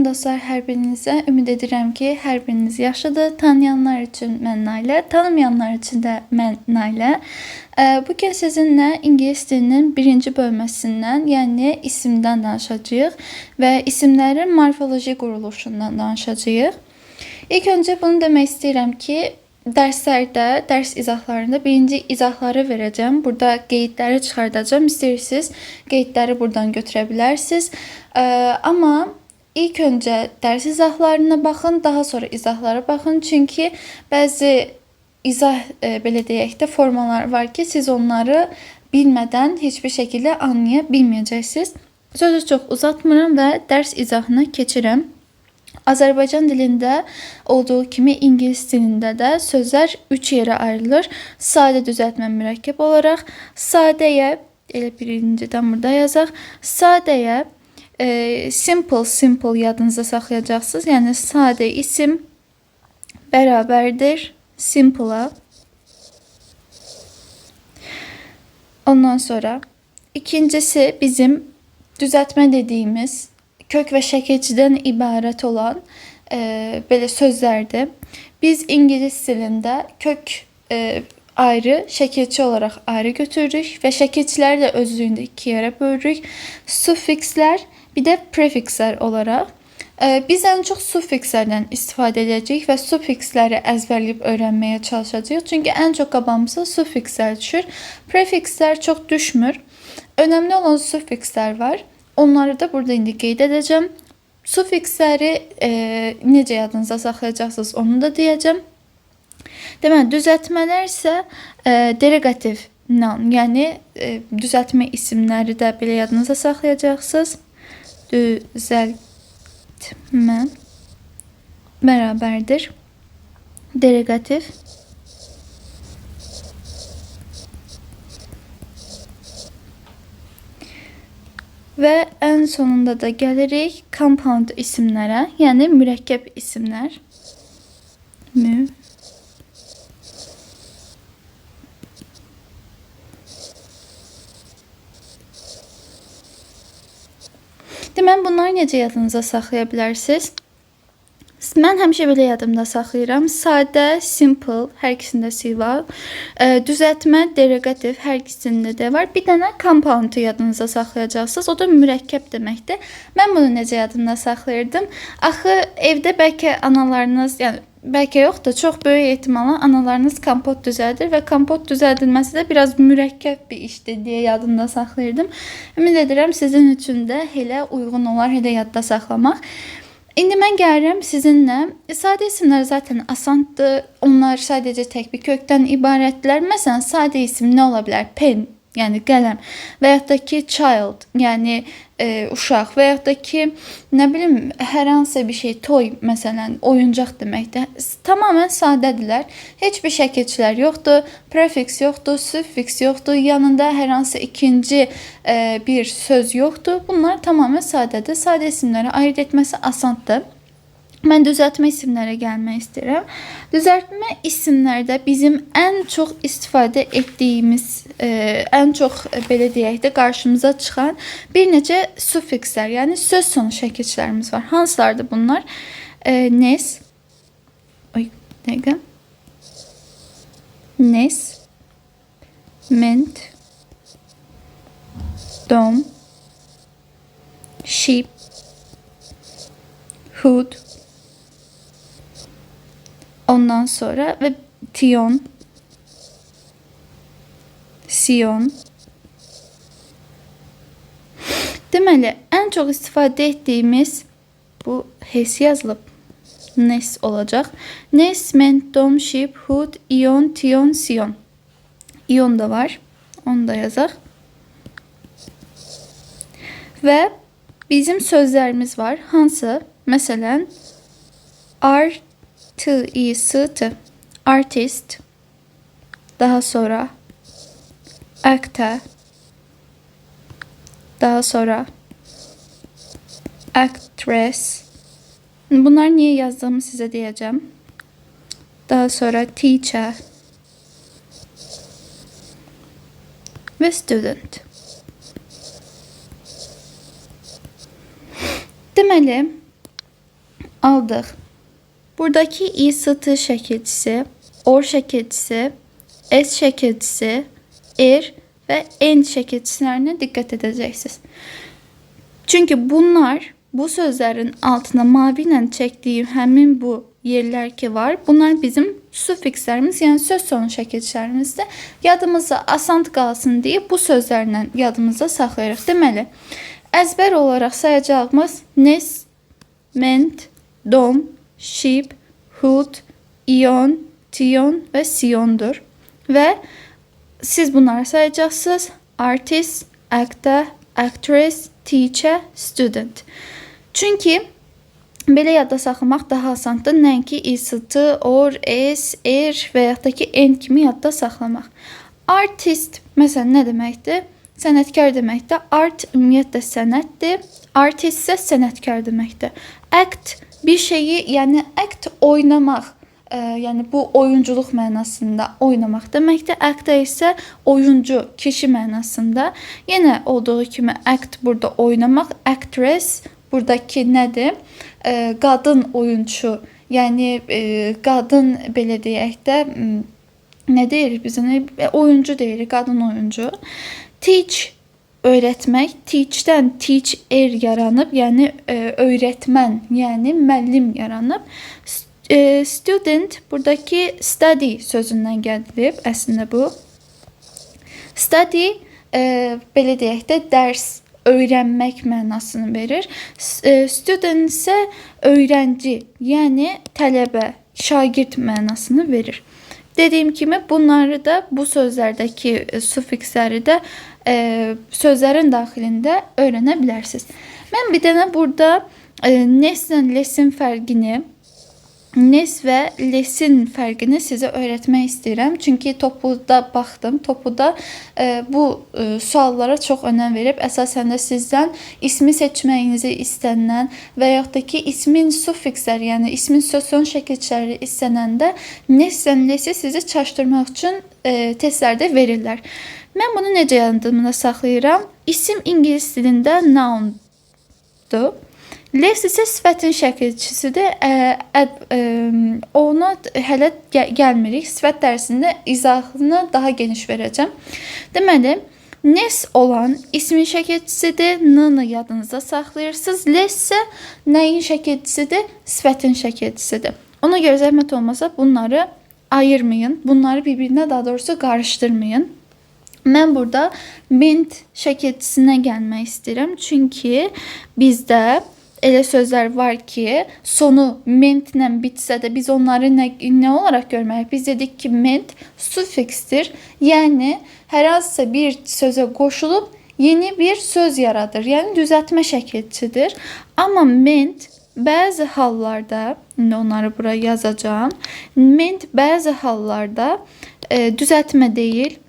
Salam dostlar, hər birinizə. Ümid edirəm ki, hər biriniz yaxşıdır. Tanıyanlar üçün mən Nailə, tanımayanlar üçün də mən Nailə. Bugün sizinlə ingilis dilinin birinci bölməsindən, yəni isimdən danışacağıq və isimlərin morfoloji quruluşundan danışacağıq. İlk öncə bunu demək istəyirəm ki, dərslərdə, dərs izahlarında birinci izahları verəcəm. Burada qeydləri çıxardacağam. İstəyirsiniz, qeydləri buradan götürə bilərsiniz. Amma ilk öncə dərs izahlarına baxın, daha sonra izahlara baxın. Çünki bəzi izah, belə deyək də, formalar var ki, siz onları bilmədən heç bir şəkildə anlaya bilməyəcəksiniz. Sözü çox uzatmıram və dərs izahına keçirəm. Azərbaycan dilində olduğu kimi ingilis dilində də sözlər 3 yerə ayrılır. Sadə, düzəltmə, mürəkkəb olaraq. Sadəyə, elə birincidən burada yazaq. Sadəyə, simple yadınızda saxlayacaqsınız. Yəni sadə isim bərabərdir simple'a. Ondan sonra ikincisi bizim düzəltmə dediyimiz kök və şəkilçidən ibarət olan belə sözlərdir. Biz ingilis dilində kök ayrı, şəkilçi olaraq ayrı götürürük və şəkilçiləri də özlüyündə iki yerə bölürük. Sufikslər, bir də prefikslər olaraq. Biz ən çox sufikslərdən istifadə edəcəyik və sufiksləri əzbərləyib öyrənməyə çalışacağıq. Çünki ən çox qabağımıza sufikslər düşür. Prefikslər çox düşmür. Önəmli olan sufikslər var. Onları da burada indi qeyd edəcəm. Sufiksləri necə yadınıza saxlayacaqsınız, onu da deyəcəm. Deməli, düzəltmələr isə derivativ noun, yəni düzəltmə isimləri də belə yadınıza saxlayacaqsınız. Düzəltmə bərabərdir derivativ. Və ən sonunda da gəlirik compound isimlərə, yəni mürəkkəb isimlər. Deməli, bunları necə yadınıza saxlaya bilərsiniz? Mən həmişə belə yadımda saxlayıram. Sadə, simple, hər ikisində C var. Düzəltmə, derivativ, hər ikisində də var. Bir dənə compound-u yadınıza saxlayacaqsınız. O da mürəkkəb deməkdir. Mən bunu necə yadımda saxlayırdım? Axı, evdə bəlkə analarınız, yəni bəlkə yox da çox böyük ehtimalla analarınız kompot düzəldir və kompot düzəldilməsi də biraz mürəkkəb bir işdir deyə yadımda saxlayırdım. Ümid edirəm sizin üçün də elə uyğun olar, elə yadda saxlamaq. İndi mən gəlirəm sizinlə. Sadə isimlər zaten asandır. Onlar sadəcə tək bir kökdən ibarətdirlər. Məsələn, sadə isim nə ola bilər? Pen, yəni qələm və yaxud da ki, child, yəni uşaq və yaxud da ki, nə bilim, hər hansısa bir şey, toy, məsələn, oyuncaq deməkdir. Tamamilə sadədirlər. Heç bir şəkilçilər yoxdur, prefiks yoxdur, suffiks yoxdur, yanında hər hansı ikinci bir söz yoxdur. Bunlar tamamilə sadədir. Sadə isimləri ayırt etməsi asandır. Mən düzəltmə isimlərə gəlmək istəyirəm. Düzəltmə isimlərdə bizim ən çox istifadə etdiyimiz, ən çox, belə deyək də, qarşımıza çıxan bir neçə sufikslər, yəni söz sonu şəkilçilərimiz var. Hansılardır bunlar? Nes, oy, dəqiqə. Nes, ment, dom, sheep, hood, ondan sonra və tion, sion. Deməli, ən çox istifadə etdiyimiz bu H yazılıb, nes olacaq. Nes, ment, dom, sheep, hood, ion, tion, sion. İon da var. Onu da yazaq. Və bizim sözlərimiz var. Hansı? Məsələn, R, T, I, S, T. Artist. Daha sonra actor. Daha sonra actress. Bunları niyə yazdığımı sizə deyəcəm. Daha sonra teacher və student. Deməli, Aldıq. Buradakı I, S, T şəkilçisi, OR şəkilçisi, S şəkilçisi, R və N şəkilçilərinə diqqət edəcəksiniz. Çünki bunlar, bu sözlərin altına mavi ilə çəkdiyim həmin bu yerlər ki var, bunlar bizim sufikslərimiz, yəni söz sonu şəkilçilərimizdir. Yadımızda asan qalsın deyə bu sözlərlə yadımızda saxlayırıq. Deməli, əzbər olaraq sayacağımız nes, ment, dom, ship, hood, ion, tion və siondur. Və siz bunları sayacaqsınız. Artist, actor, actress, teacher, student. Çünki belə yadda saxlamaq daha asandır. Nəinki I, S, T, O, S, R və yaxud da ki N kimi yadda saxlamaq. Artist məsələn nə deməkdir? Sənətkar deməkdir. Art ümumiyyətlə sənətdir. Artist isə sənətkar deməkdir. Act bir şeyi, yəni act oynamaq, yəni bu oyunculuq mənasında oynamaq deməkdir. Actor isə oyuncu, kişi mənasında. Yenə olduğu kimi act burada oynamaq, actress buradakı nədir? Qadın oyunçu, yəni qadın belə deyək də, nə deyirik biz ona? Oyuncu deyirik, qadın oyuncu. Teach öyrətmək, teachdən teach er yaranıb, yəni öyrətmən, yəni müəllim yaranıb. Student buradakı study sözündən gəlib əslində bu. Study belə deyək də dərs, öyrənmək mənasını verir. Student isə öyrənci, yəni tələbə, şagird mənasını verir. Dediyim kimi bunları da bu sözlərdəki sufiksləri də sözlərin daxilində öyrənə bilərsiniz. Mən bir dənə burada neslə lesin fərqini, nes və lesin fərqini sizə öyrətmək istəyirəm. Çünki topuda baxdım. Topuda bu suallara çox önəm verib. Əsasən də sizdən ismi seçməyinizi istənilən və yaxud da ki, ismin sufiksləri, yəni ismin söz son şəkilçiləri istənəndə neslə lesi sizi çaşdırmaq üçün testlərdə verirlər. Mən bunu necə yadımda saxlayıram? İsim ingilis dilində noun-dur. Les isə sifətin şəkilçisidir. Ona hələ gəlmirik. Sifət dərsində izahını daha geniş verəcəm. Deməli, nes olan ismin şəkilçisidir. N-nı yadınızda saxlayırsınız. Les isə nəyin şəkilçisidir? Sifətin şəkilçisidir. Ona görə zəhmət olmasa bunları ayırmayın. Bunları bir-birinə daha doğrusu qarışdırmayın. Mən burada ment şəkilçisinə gəlmək istəyirəm. Çünki bizdə elə sözlər var ki, sonu mentlə bitsə də biz onları nə olaraq görməliyik? Biz dedik ki, ment sufiksdir. Yəni, hər hansısa bir sözə qoşulub yeni bir söz yaradır. Yəni, düzəltmə şəkilçidir. Amma ment bəzi hallarda, indi onları buraya yazacağam, ment bəzi hallarda düzəltmə deyil,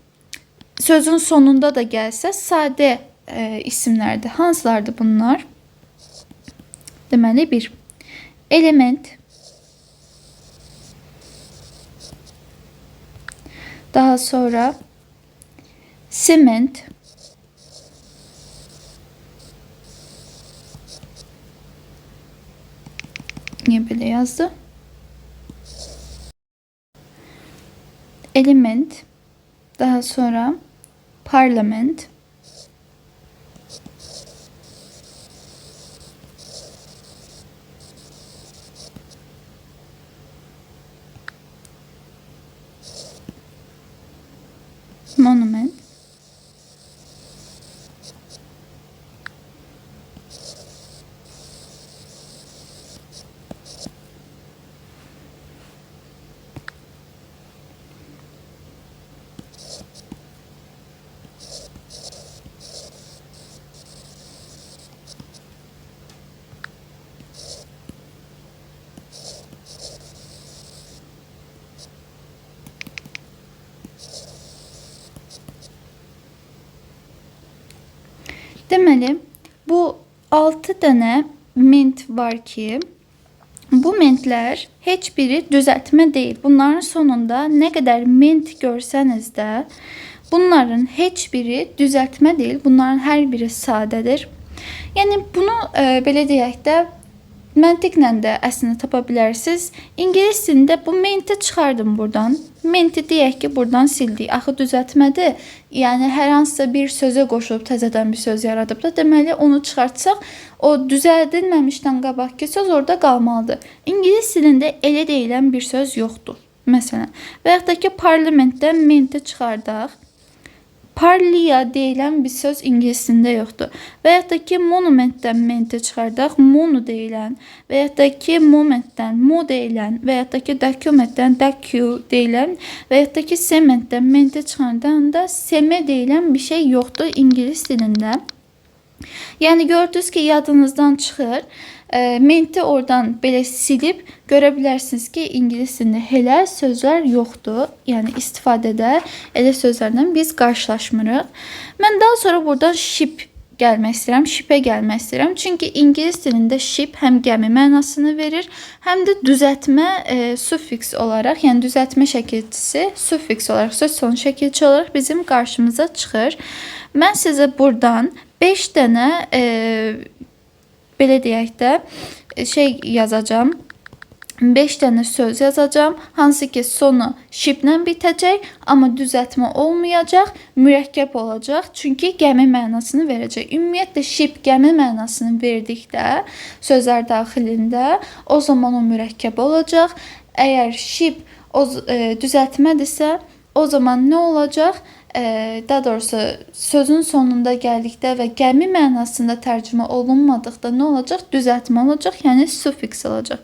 sözün sonunda da gəlsə sadə isimlərdir. Hansılardır bunlar? Deməli, bir element, daha sonra sement, niyə belə yazdı? Element, daha sonra parlament, monument, Deməli, bu 6 dənə ment var ki, bu mentlər heç biri düzəltmə deyil. Bunların sonunda nə qədər ment görsəniz də, bunların heç biri düzəltmə deyil. Bunların hər biri sadədir. Yəni, bunu belə deyək də, Məntiqlə də əslində tapa bilərsiniz. İngilis dilində bu menti çıxardım buradan. Menti deyək ki, buradan sildik. Axı düzəltmədir. Yəni hər hansısa bir sözə qoşulub təzədən bir söz yaradıb da, deməli onu çıxartsaq, o düzəldilməmişdən qabaqki söz orada qalmalıdır. İngilis dilində elə deyilən bir söz yoxdur. Məsələn, və yaxud da ki, parlamentdən menti çıxardaq. Parliya deyilən bir söz ingilis dilində yoxdur. Və yaxud da ki, monumentdən menti çıxardaq, mono deyilən, və yaxud da ki, momentdən mo deyilən, və yaxud da ki, documentdən docu deyilən, və yaxud da ki, sementdən menti çıxardanda seme deyilən bir şey yoxdur ingilis dilində. Yəni gördünüz ki, yadınızdan çıxır. Menti oradan belə silib görə bilərsiniz ki, ingilis dilində elə sözlər yoxdur. Yəni istifadədə elə sözlərlə biz qarşılaşmırıq. Mən daha sonra buradan ship gəlmək istəyirəm, ship'ə gəlmək istəyirəm. Çünki ingilis dilində ship həm gəmi mənasını verir, həm də düzəltmə sufiks olaraq, yəni düzəltmə şəkilçisi sufiks olaraq, söz sonu şəkilçi olaraq bizim qarşımıza çıxır. Mən sizə buradan 5 dənə belə deyək də şey yazacağam. 5 dənə söz yazacağam. Hansı ki sonu shiplə bitəcək, amma düzəltmə olmayacaq, mürəkkəb olacaq. Çünki gəmi mənasını verəcək. Ümumiyyətlə ship gəmi mənasını verdikdə sözlər daxilində o zaman o mürəkkəb olacaq. Əgər ship o düzəltmədirsə, o zaman nə olacaq? Daha doğrusu sözün sonunda gəldikdə və gəmi mənasında tərcümə olunmadıqda nə olacaq? Düzəltmə olacaq, yəni sufiks olacaq.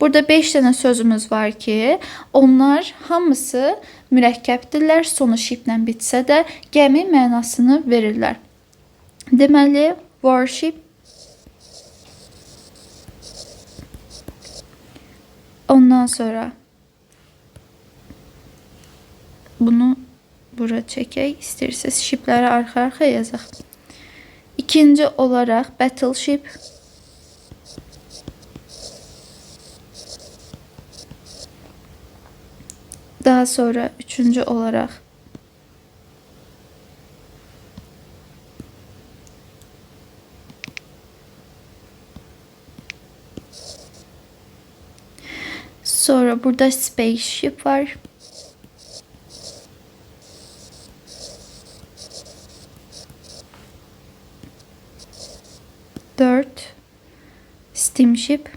Burada 5 dənə sözümüz var ki, onlar hamısı mürəkkəbdirlər, sonu shiplə bitsə də gəmi mənasını verirlər. Deməli, warship, ondan sonra bunu bura çəkək. İstəyirsiniz shipləri arxa-arxaya yazaq. İkinci olaraq battleship. Daha sonra üçüncü olaraq sonra burada spaceship var. 4 steamship.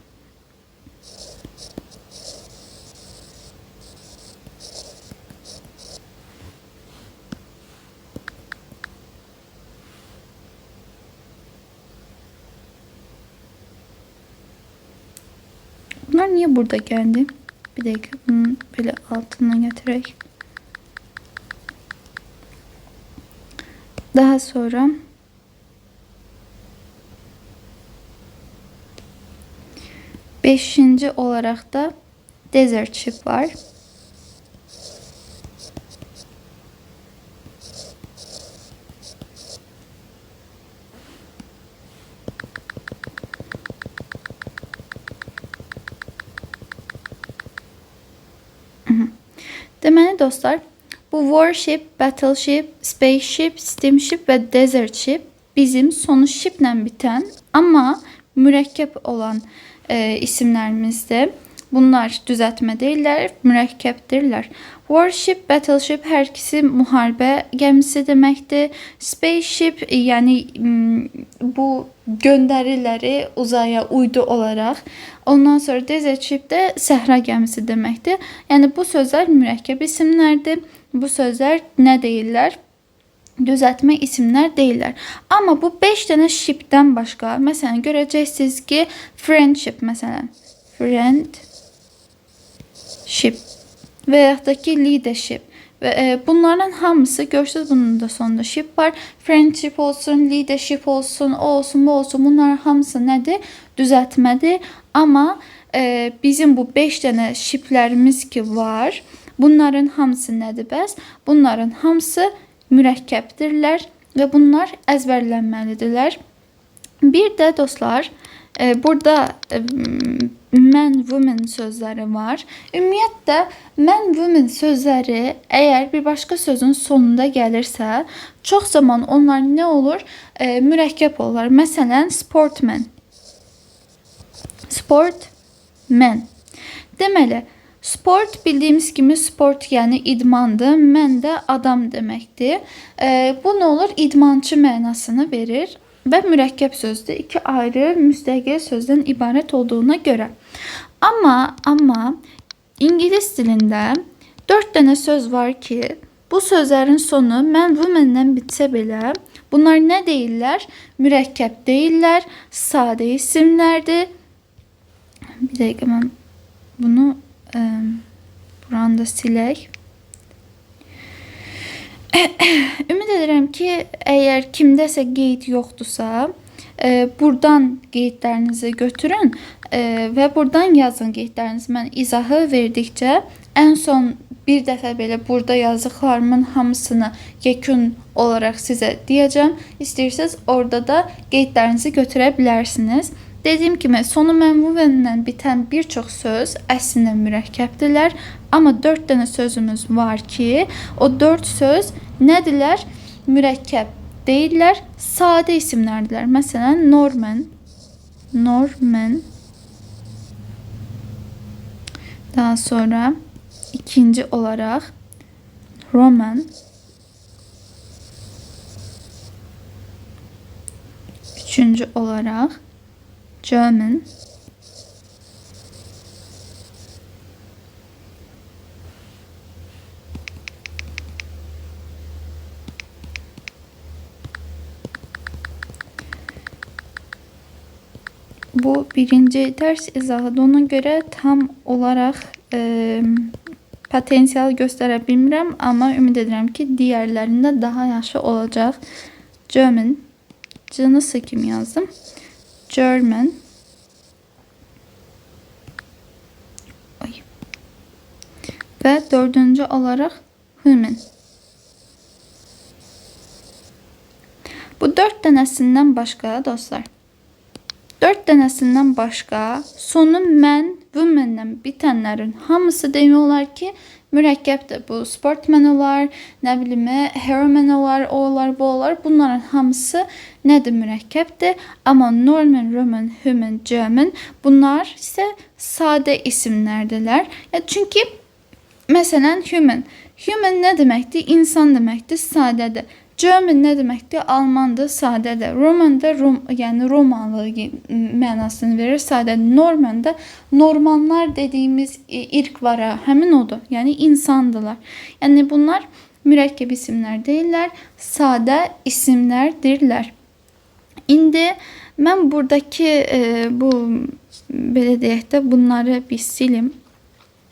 Bunlar niye burada geldi? Bir dakika, bunu böyle altından getirek. Daha sonra beşinci olarak da desert ship var. Deməli dostlar, bu warship, battleship, spaceship, steamship və desert ship bizim sonu shiplə bitən, amma mürəkkəb olan isimlərimizdir. Bunlar düzəltmə deyirlər, mürəkkəbdirlər. Warship, battleship hər ikisi müharibə gəmisi deməkdir. Spaceship, yəni bu göndəriləri uzaya uydu olaraq. Ondan sonra desert ship də səhra gəmisi deməkdir. Yəni bu sözlər mürəkkəb isimlərdir. Bu sözlər nə deyirlər? Düzəltmə isimlər deyirlər. Amma bu 5 dənə shipdən başqa, məsələn, görəcəksiniz ki, friendship, məsələn, friendship və yaxud da ki, leadership. Və bunların hamısı, görürsünüz, bunun da sonunda ship var. Friendship olsun, leadership olsun, o olsun, bu olsun, bunların hamısı nədir? Düzəltmədir. Amma bizim bu 5 dənə shiplərimiz ki var, bunların hamısı nədir bəs? Bunların hamısı mürəkkəbdirlər və bunlar əzbərlənməlidirlər. Bir də dostlar, burada man, woman sözləri var. Ümumiyyətlə, man, woman sözləri əgər bir başqa sözün sonunda gəlirsə, çox zaman onlar nə olur? Mürəkkəb olurlar. Məsələn, sportman. Sportmen. Deməli, sport bildiyimiz kimi sport, yəni idmandır. Mən də adam deməkdir. Bu nə olur? İdmançı mənasını verir və mürəkkəb sözdür. İki ayrı müstəqil sözdən ibarət olduğuna görə. Amma İngilis dilində 4 dənə söz var ki, bu sözlərin sonu mən woman-dən bitsə belə, bunlar nə deyirlər? Mürəkkəb deyirlər, sadə isimlərdir. Bir dəqiqə mən bunu buranı da silək. Ümid edirəm ki, əgər kimdəsə qeyd yoxdursa, buradan qeydlərinizi götürün və buradan yazın qeydlərinizi. Mən izahı verdikcə ən son bir dəfə belə burada yazdıqlarımın hamısını yekun olaraq sizə deyəcəm. İstəyirsiniz, orada da qeydlərinizi götürə bilərsiniz. Dediyim kimi, sonu mənvuvənlə bitən bir çox söz əslində mürəkkəbdirlər. Amma 4 dənə sözümüz var ki, o 4 söz nədirlər? Mürəkkəb deyirlər, sadə isimlərdirlər. Məsələn, Norman, Norman. Daha sonra ikinci olaraq Roman. Üçüncü olaraq German. Bu birinci dərs izahıdır. Ona görə tam olaraq potensial göstərə bilmirəm, amma ümid edirəm ki, digərlərində daha yaxşı olacaq. German, C-ni S kimi yazdım. German. Ay. Və dördüncü olaraq human. Bu 4 dənəsindən başqa dostlar, 4 dənəsindən başqa sonu mən, woman-lə bitənlərin hamısı demək olar ki, mürəkkəbdir. Bu sportmen olar, nə bilim, heromen olar, o olar, bu olar. Bunların hamısı nədir? Mürəkkəbdir. Amma Norman, Roman, Human, German bunlar isə sadə isimlərdirlər. Çünki məsələn human. Human nə deməkdir? İnsan deməkdir, sadədir. German nə deməkdir? Almandır, sadədir. Roman da Rom, yəni Romalı mənasını verir, sadədir. Norman da Normanlar dediyimiz irq var ha, həmin odur. Yəni insandılar. Yəni bunlar mürəkkəb isimlər deyirlər, sadə isimlərdirlər. İndi mən buradakı bu belə deyək də bunları bir silim.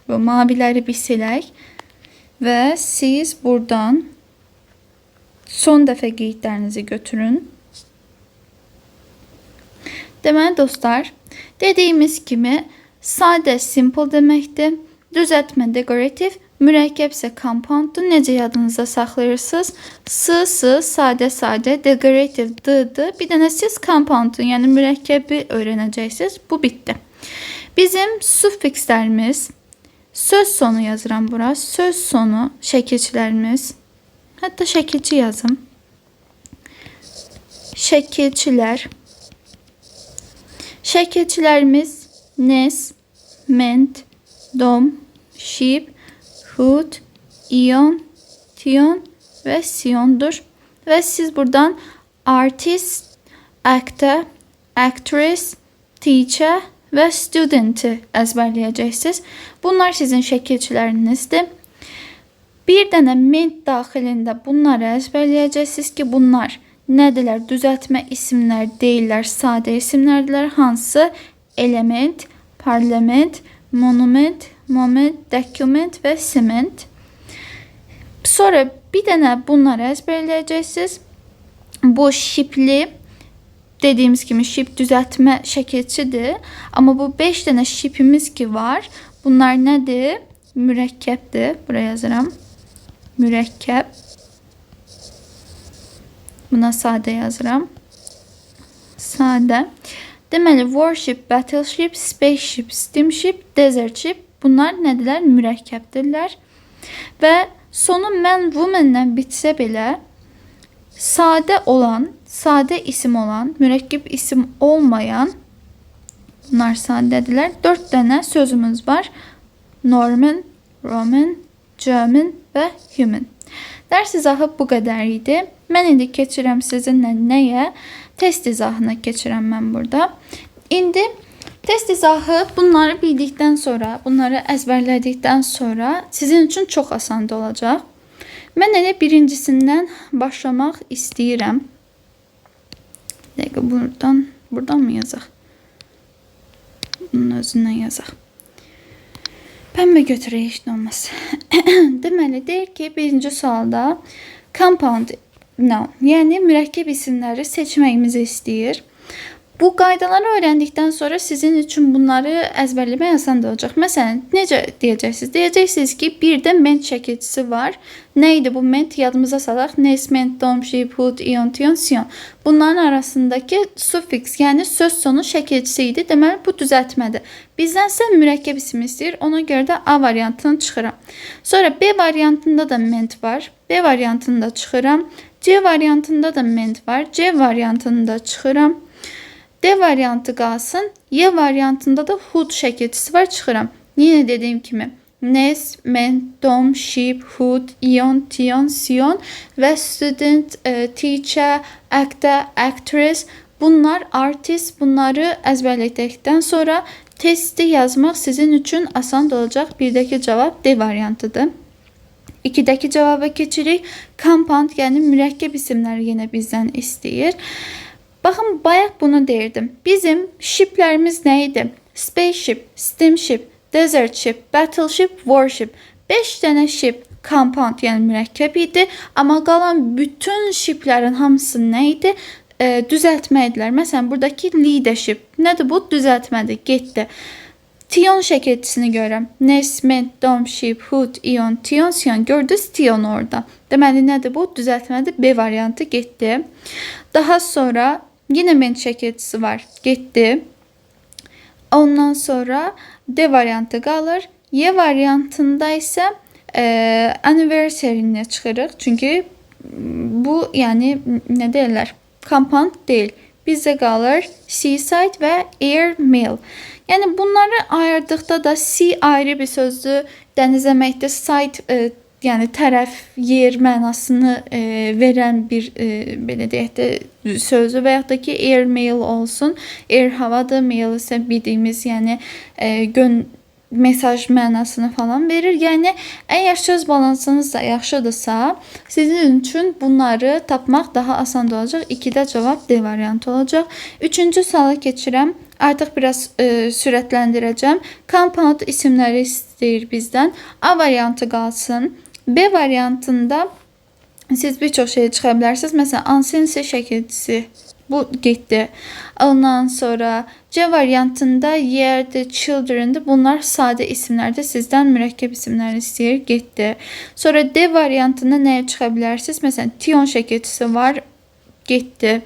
Bu maviləri bir silək və siz buradan son dəfə qeydlərinizi götürün. Deməli dostlar, dediyimiz kimi sadə simple deməkdir. Düzəltmə dekorativ, mürəkkəb isə compounddur. Necə yadınızda saxlayırsınız? S, S, sadə, sadə, dekorativ, D, D. Bir dənə siz compoundun, yəni mürəkkəbi öyrənəcəksiniz. Bu bitdi. Bizim suffikslərimiz, söz sonu yazıram bura, söz sonu şəkilçilərimiz. Hətta şəkilçi yazım. Şəkilçilər. Şəkilçilərimiz nes, ment, dom, ship, hood, ion, tion və siondur. Və siz buradan artist, actor, actress, teacher və student'i əzbərləyəcəksiniz. Bunlar sizin şəkilçilərinizdir. Bir dənə ment daxilində bunları əzbərləyəcəksiniz ki, bunlar nədirlər? Düzəltmə isimlər deyirlər, sadə isimlərdirlər. Hansı? Element, parlament, monument, moment, document və cement. Sonra bir dənə bunları əzbərləyəcəksiniz. Bu shipli, dediyimiz kimi ship düzəltmə şəkilçidir. Amma bu 5 dənə shipimiz ki var, bunlar nədir? Mürəkkəbdir. Buraya yazıram. Mürəkkəb. Buna sadə yazıram. Sadə. Deməli, warship, battleship, spaceship, steamship, desertship bunlar nədirlər? Mürəkkəbdirlər. Və sonu man, woman-lə bitsə belə sadə olan, sadə isim olan, mürəkkəb isim olmayan Bunlar sadədirlər. 4 dənə sözümüz var. Norman, Roman, German və human. Dərs izahı bu qədər idi. Mən indi keçirəm sizinlə nəyə? Test izahına keçirəm mən burada. İndi test izahı bunları bildikdən sonra, bunları əzbərlədikdən sonra sizin üçün çox asan olacaq. Mən elə birincisindən başlamaq istəyirəm. Bir dəqiqə, buradan mı yazaq? Bunun özündən yazaq. Pəmbə götürək, heç nə olmaz. Deməli, deyir ki, birinci sualda compound noun, yəni mürəkkəb isimləri seçməyimizi istəyir. Bu qaydaları öyrəndikdən sonra sizin üçün bunları əzbərləmək asan da olacaq. Məsələn, necə deyəcəksiniz? Deyəcəksiniz ki, bir də ment şəkilçisi var. Nə idi bu ment? Yadımıza salaq. Nes, ment, dom, ship, hood, ion, tion, sion. Bunların arasındakı sufiks, yəni söz sonu şəkilçisi idi. Deməli, bu düzəltmədir. Bizdən isə mürəkkəb isim istəyir. Ona görə də A variantını çıxıram. Sonra B variantında da ment var. B variantını da çıxıram. C variantında da ment var. C variantını da çıxıram. D variantı qalsın. Y variantında da hood şəkilçisi var, çıxıram. Yenə dediyim kimi nes, ment, dom, ship, hood, ion, tion, sion və student, teacher, actor, actress, bunlar artist, bunları əzbərlədikdən sonra testi yazmaq sizin üçün asan olacaq. Birdəki cavab D variantıdır. İkidəki cavaba keçirik. Compound, yəni mürəkkəb isimləri yenə bizdən istəyir. Baxın, bayaq bunu deyirdim. Bizim shiplərimiz nə idi? Spaceship, steamship, desert ship, battleship, warship. 5 dənə ship compound, yəni mürəkkəb idi. Amma qalan bütün shiplərin hamısı nə idi? Düzəltmə idilər. Məsələn, buradakı leadership. Nədir bu? Düzəltmədir. Getdi. Tion şəkilçisini görürəm. Nes, ment, dom, ship, hood, ion, tion, sion. Gördünüz tion orada. Deməli, nədir bu? Düzəltmədir. B variantı getdi. Daha sonra yenə ment şəkilçisi var. Getdi. Ondan sonra D variantı qalır. Y variantında isə anniversary-nə çıxırıq. Çünki bu, yəni nə deyirlər? Compound deyil. Bizdə qalır seaside və air mail. Yəni bunları ayırdıqda da sea ayrı bir sözdür. Dəniz deməkdir. Side yəni tərəf, yer mənasını verən bir belə deyək də sözdür və yaxud da ki air mail olsun. Air havadır, mail isə bildiyimiz, yəni mesaj mənasını falan verir. Yəni əgər söz balansınız da yaxşıdırsa, sizin üçün bunları tapmaq daha asan olacaq. 2-də cavab D variantı olacaq. Üçüncü suala keçirəm. Artıq biraz sürətləndirəcəm. Compound isimləri istəyir bizdən. A variantı qalsın. B variantında siz bir çox şey çıxa bilərsiniz. Məsələn, ancestry şəkilçisi, bu getdi. Ondan sonra C variantında year'dir, children'dir. Bunlar sadə isimlərdir. Sizdən mürəkkəb isimlər istəyir. Getdi. Sonra D variantında nəyə çıxa bilərsiniz? Məsələn, tion şəkilçisi var. Getdi.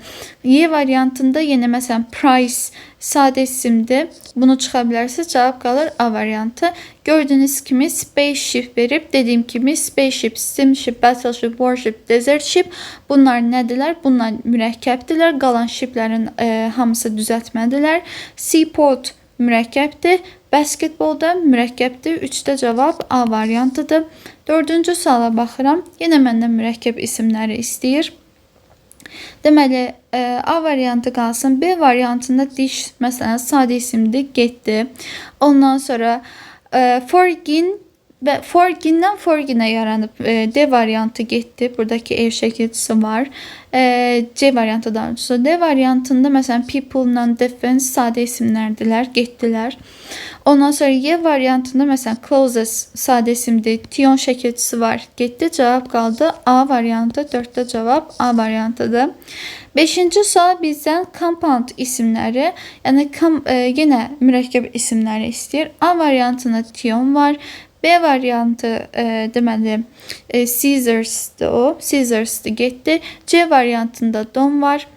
Y variantında yenə məsələn price sadə isimdir. Bunu çıxa bilərsiniz. Cavab qalır A variantı. Gördüyünüz kimi spaceship verib. Dediyim kimi spaceship, steamship, battleship, warship, desert ship, bunlar nədirlər? Bunlar mürəkkəbdirlər. Qalan shiplərin hamısı düzəltmədirlər. Seaport mürəkkəbdir. Basketbol da mürəkkəbdir. 3-də cavab A variantıdır. Dördüncü suala baxıram. Yenə məndən mürəkkəb isimləri istəyir. Deməli, A variantı qalsın. B variantında dish məsələn sadə isimdir, getdi. Ondan sonra forgin və forgindən forginə yaranıb. D variantı getdi. Buradakı ev şəkilçisi var. C variantı daha doğrusu. D variantında məsələn people-la defense sadə isimlərdirlər, getdilər. Ondan sonra Y variantında məsələn closes sadə isimdir. Tion şəkilçisi var. Getdi. Cavab qaldı A variantı. 4-də cavab A variantıdır. Beşinci sual bizdən compound isimləri, yəni yenə mürəkkəb isimləri istəyir. A variantında tion var. B variantı deməli Caesars'dı o. Caesars'dı, getdi. C variantında dom var.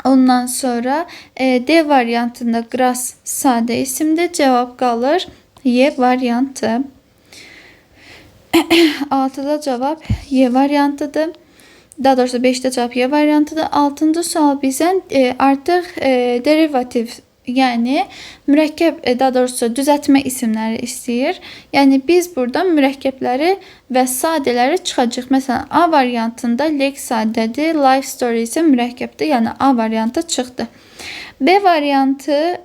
Ondan sonra D variantında grass sadə isimdir. Cavab qalır Y variantı. 6-da cavab Y variantıdır. Daha doğrusu 5-də cavab Y variantıdır. 6-cı sual bizdən artıq derivativ Yəni mürəkkəb, daha doğrusu düzəltmə isimləri istəyir. Yəni biz burada mürəkkəbləri və sadələri çıxacağıq. Məsələn, A variantında leg sadədir, life story isə mürəkkəbdir. Yəni A variantı çıxdı. B variantı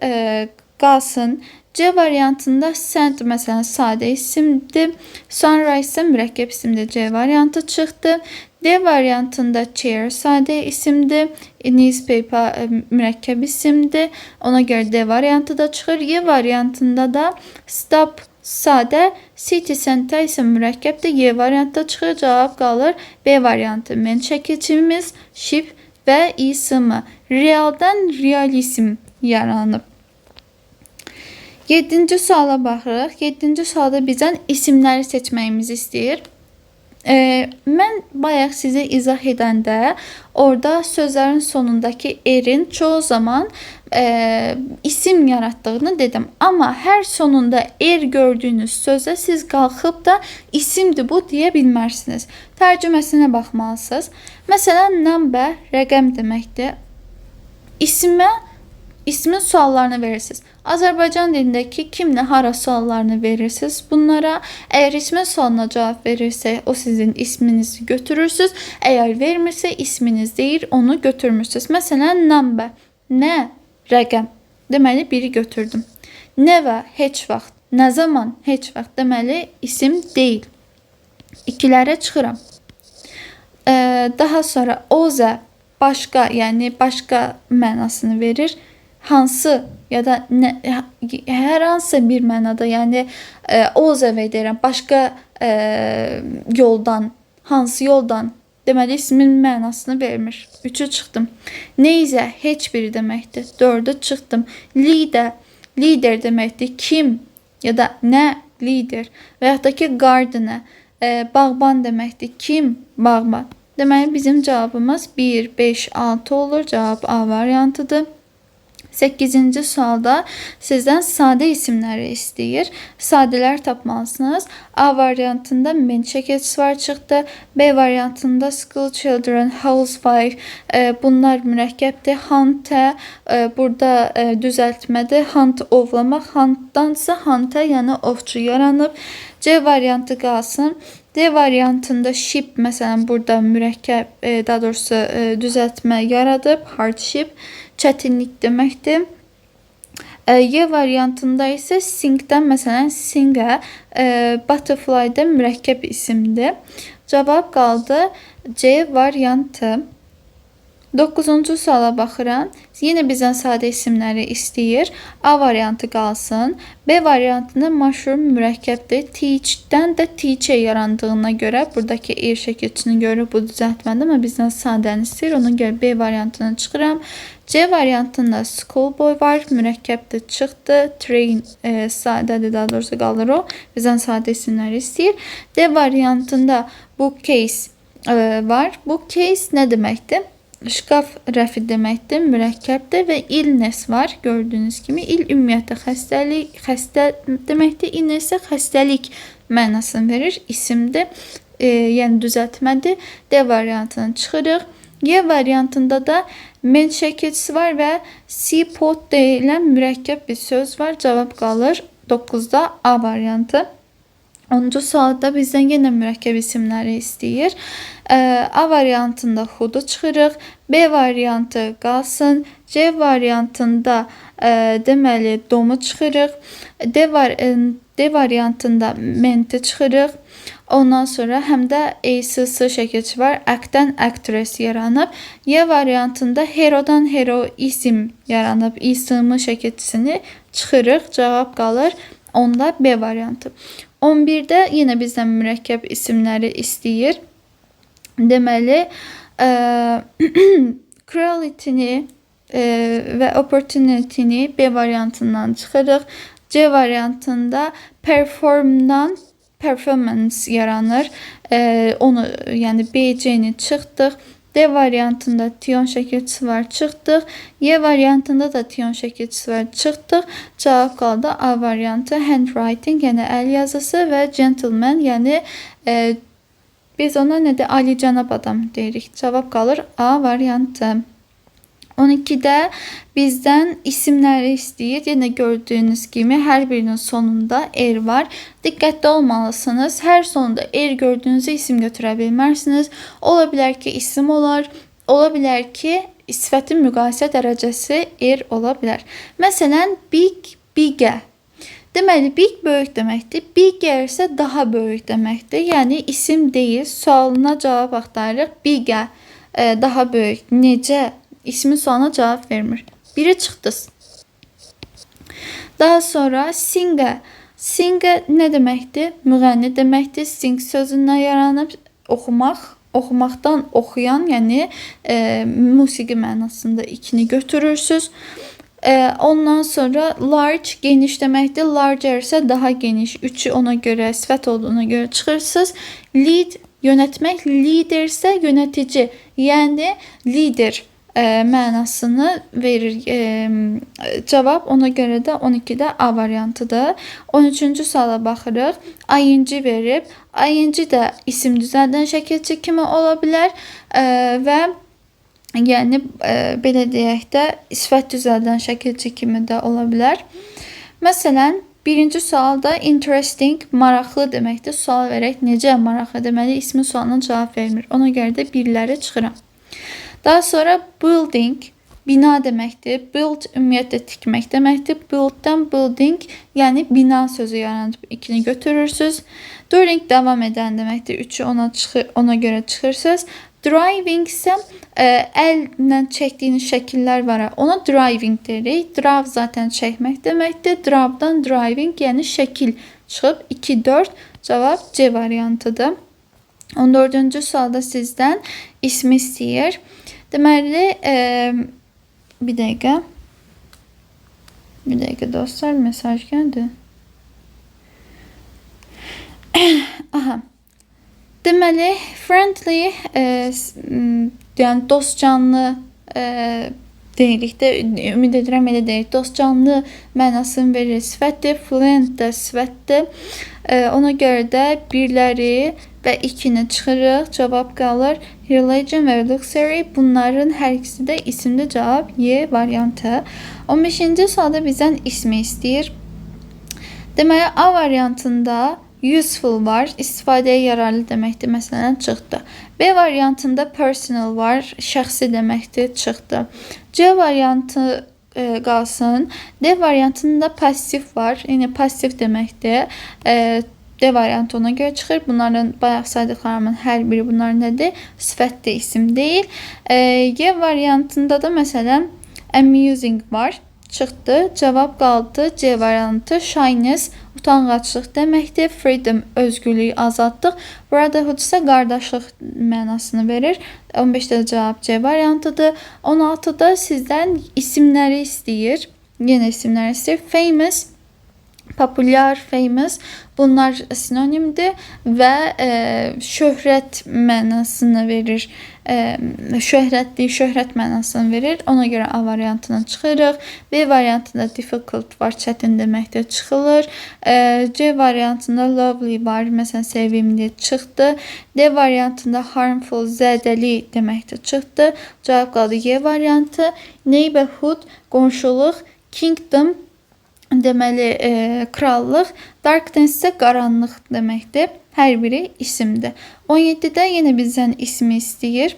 qalsın. C variantında send məsələn sadə isimdir. Sunrise isə mürəkkəb isimdir. C variantı çıxdı. D variantında chair sadə isimdir. Newspaper mürəkkəb isimdir. Ona görə D variantı da çıxır. Y variantında da stop sadə, city center isə mürəkkəbdir. Y variantı da çıxır. Cavab qalır B variantı. Men şəkilçimiz, ship və ism. Realdan realizm yaranıb. 7-ci suala baxırıq. 7-ci sualda bizdən isimləri seçməyimizi istəyir. Mən bayaq sizə izah edəndə orada sözlərin sonundakı erin çoğu zaman isim yarattığını dedim. Amma hər sonunda er gördüyünüz sözə siz qalxıb da isimdir bu deyə bilmərsiniz. Tərcüməsinə baxmalısınız. Məsələn, number rəqəm deməkdir. İsimə ismin suallarını verirsiniz. Azərbaycan dilindəki kim, nə, hara suallarını verirsiniz bunlara. Əgər ismin sualına cavab verirsə, o sizin isminizi götürürsüz. Əgər vermirsə, isminiz deyir, onu götürmürsünüz. Məsələn, number, nə, rəqəm. Deməli, biri götürdüm. Never, heç vaxt. Nə zaman, heç vaxt. Deməli, isim deyil. İkilərə çıxıram. Daha sonra other, başqa, yəni başqa mənasını verir. Hansı ya da nə, hər hansı bir mənada, yəni other way deyirəm, başqa yoldan, hansı yoldan, deməli ismin mənasını vermir. 3-ü çıxdım. Neither, heç biri deməkdir. 4-ü çıxdım. Leader, lider deməkdir. Kim ya da nə lider və yaxud da ki gardener, bağban deməkdir. Kim bağban? Deməli bizim cavabımız 1, 5, 6 olur. Cavab A variantıdır. 8-ci sualda sizdən sadə isimləri istəyir. Sadələr tapmalısınız. A variantında men şəkilçisi var çıxdı. B variantında school children, housewife, bunlar mürəkkəbdir. Hunter, burada düzəltmədir. Hunt ovlamaq, huntdansa hunter, yəni ovçu yaranıb. C variantı qalsın. D variantında ship məsələn burada mürəkkəb, daha doğrusu düzəltmə yaradıb. Hardship çətinlik deməkdir. Y variantında isə singdən məsələn singer, butterfly-da mürəkkəb isimdir. Cavab qaldı C variantı. 9-cu suala baxıram. Yenə bizdən sadə isimləri istəyir. A variantı qalsın. B variantında mushroom mürəkkəbdir. Teach-dən də teacher yarandığına görə buradakı er şəkilçisini görürük, bu düzəltmədir, amma bizdən sadəni istəyir. Ona görə B variantını çıxıram. C variantında schoolboy var. Mürəkkəbdir, çıxdı. Train sadədir, daha doğrusu qalır o. Bizdən sadə isimləri istəyir. D variantında bookcase var. Bookcase nə deməkdir? Şkaf rəfi deməkdir, mürəkkəbdir və illness var. Gördüyünüz kimi ill ümumiyyətlə xəstəlik, xəstə deməkdir. Illness isə xəstəlik mənasını verir, isimdir. Yəni düzəltmədir. D variantını çıxırıq. Y variantında da men şəkilçisi var və seaport deyilən mürəkkəb bir söz var. Cavab qalır 9-da A variantı. 10-cu sualda bizdən yenə mürəkkəb isimləri istəyir. A variantında hood'u çıxırıq. B variantı qalsın. C variantında deməli domu çıxırıq. D variantında ment'i çıxırıq. Ondan sonra həm də ACC şəkilçi var. Act-dən actress yaranıb. Y variantında hero-dan heroism yaranıb. İsm şəkilçisini çıxırıq. Cavab qalır onda B variantı. 11-də yenə bizdən mürəkkəb isimləri istəyir. Deməli, cruelty-ni və opportunity-ni B variantından çıxırıq. C variantında performdan performance yaranır. Onu, yəni B, C-ni çıxdıq. D variantında tion şəkilçisi var, çıxdıq. Y variantında da tion şəkilçisi var, çıxdıq. Cavab qaldı A variantı. Handwriting, yəni əl yazısı və gentleman, yəni biz ona nə də alicənab adam deyirik. Cavab qalır A variantı. 12-də bizdən isimləri istəyir. Yenə gördüyünüz kimi hər birinin sonunda er var. Diqqətli olmalısınız. Hər sonunda er gördüyünüzdə isim götürə bilmərsiniz. Ola bilər ki, isim olar. Ola bilər ki, sifətin müqayisə dərəcəsi er ola bilər. Məsələn, big, bigger. Deməli, big böyük deməkdir. Bigger isə daha böyük deməkdir. Yəni isim deyil. Sualına cavab axtarırıq. Bigger daha böyük. Necə? İsmin sualına cavab vermir. Biri çıxdınız. Daha sonra singer. Singer nə deməkdir? Müğənni deməkdir. Sing sözündən yaranıb oxumaq, oxumaqdan oxuyan, yəni musiqi mənasında ikini götürürsüz. Ondan sonra large geniş deməkdir. Larger isə daha geniş. Üçü ona görə sifət olduğuna görə çıxırsınız. Lead yönetmək, leader isə yönetici, yəni lider mənasını verir cavab. Ona görə də 12-də A variantıdır. 13-cü suala baxırıq. ING verib. ING də isim düzəldən şəkilçi kimi ola bilər və yəni belə deyək də sifət düzəldən şəkilçi kimi də ola bilər. Məsələn, birinci sualda interesting, maraqlı deməkdir. Sual verək necə maraqlı deməli ismin sualına cavab vermir. Ona görə də birləri çıxıram. Daha sonra building bina deməkdir. Build ümumiyyətlə tikmək deməkdir. Build'dən building, yəni bina sözü yaranıb ikini götürürsüz. During davam edən deməkdir. Üçü ona çıxır, ona görə çıxırsınız. Driving isə əllə çəkdiyiniz şəkillər var. Ona driving deyirik. Draw zaten çəkmək deməkdir. Draw'dan driving, yəni şəkil çıxıb 2 4 cavab C variantıdır. 14-cü sualda sizdən ismi istəyir. Deməli, bir dəqiqə. Bir dəqiqə dostlar, mesaj gəldi. Aha. Deməli, friendly, yəni dostcanlı deyirik də, ümid edirəm elə deyirik. Dostcanlı mənasını verir. Sifətdir, fluent də sifətdir. Ona görə də birləri və ikini çıxırıq. Cavab qalır. Religion və luxury bunların hər ikisi də isimli cavab Y variantı. 15-ci sualda bizdən ismi istəyir. Deməli, A variantında useful var. İstifadəyə yararlı deməkdir. Məsələn, çıxdı. B variantında personal var. Şəxsi deməkdir. Çıxdı. C variantı qalsın. D variantında pasif var. Yəni pasiv deməkdir. D variantı ona görə çıxır. Bunların bayaq saydıqlarımın hər biri bunlar nədir? Sifətdir, isim deyil. G variantında da məsələn amusing var. Çıxdı. Cavab qaldı. C variantı shyness utanğaclıq deməkdir. Freedom özgürlük, azadlıq. Brotherhood isə qardaşlıq mənasını verir. 15-də cavab C variantıdır. 16-da sizdən isimləri istəyir. Yenə isimləri istəyir. Famous populyar, famous bunlar sinonimdir və şöhrət mənasını verir. Şöhrətli, şöhrət mənasını verir. Ona görə A variantına çıxırıq. B variantında difficult var, çətin deməkdir, çıxılır. C variantında lovely var, məsələn sevimli çıxdı. D variantında harmful, zədəli deməkdir, çıxdı. Cavab qaldı Y variantı. Neighborhood, qonşuluq, kingdom deməli, krallıq, darkness isə qaranlıq deməkdir. Hər biri isimdir. 17-də yenə bizdən ismi istəyir.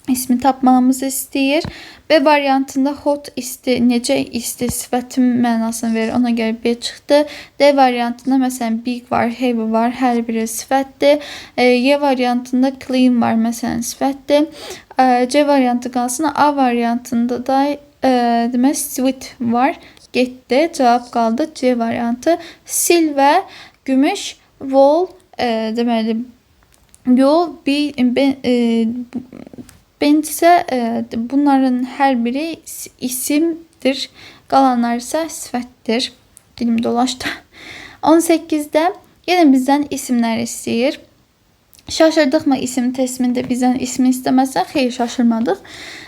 İsmi tapmağımızı istəyir. B variantında hot isti, necə isti sifətin mənasını verir. Ona görə B çıxdı. D variantında məsələn big var, heavy var. Hər biri sifətdir. Y variantında clean var, məsələn sifətdir. C variantı qalsın. A variantında da demək sweet var. Getdi. Cavab qaldı C variantı. Silver, gümüş, wall, deməli yol, B, bend isə bunların hər biri isimdir. Qalanlar isə sifətdir. Dilim dolaşdı. 18-də yenə bizdən isimlər istəyir. Şaşırdıqmı isim testində bizdən ismi istəməsə? Xeyr, şaşırmadıq.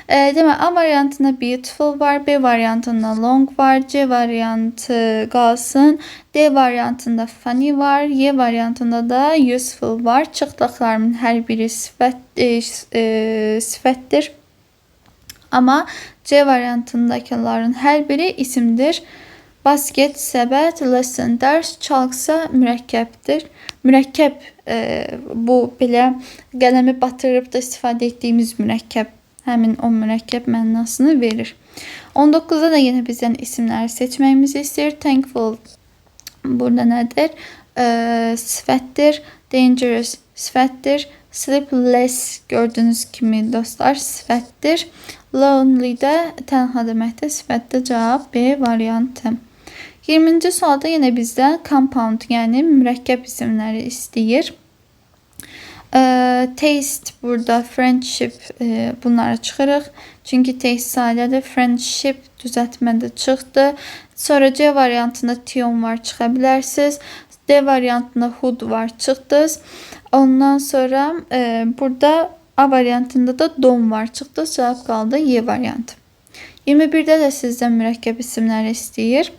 Deməli, A variantında beautiful var, B variantında long var, C variantı qalsın, D variantında funny var, Y variantında da useful var. Çıxdıqlarımın hər biri sifətdir. Amma C variantındakıların hər biri isimdir. Basket, səbət, lesson, dərs, chalk-sa mürəkkəbdir. Mürəkkəb bu belə qələmi batırıb da istifadə etdiyimiz mürəkkəb. Həmin o mürəkkəb mənasını verir. 19-da da yenə bizdən isimləri seçməyimizi istəyir. Thankful burada nədir? Sifətdir. Dangerous sifətdir. Sleepless gördüyünüz kimi dostlar sifətdir. Lonely də tənha deməkdir. Sifətdə cavab B variantı. 20-ci sualda yenə bizdən compound, yəni mürəkkəb isimləri istəyir. Taste burada friendship bunlara çıxırıq. Çünki taste sadədir. Friendship düzəltmədə çıxdı. Sonra C variantında tion var, çıxa bilərsiniz. D variantında hood var, çıxdınız. Ondan sonra burada A variantında da dom var, çıxdı. Cavab qaldı Y variantı. 21-də də sizdən mürəkkəb isimləri istəyir.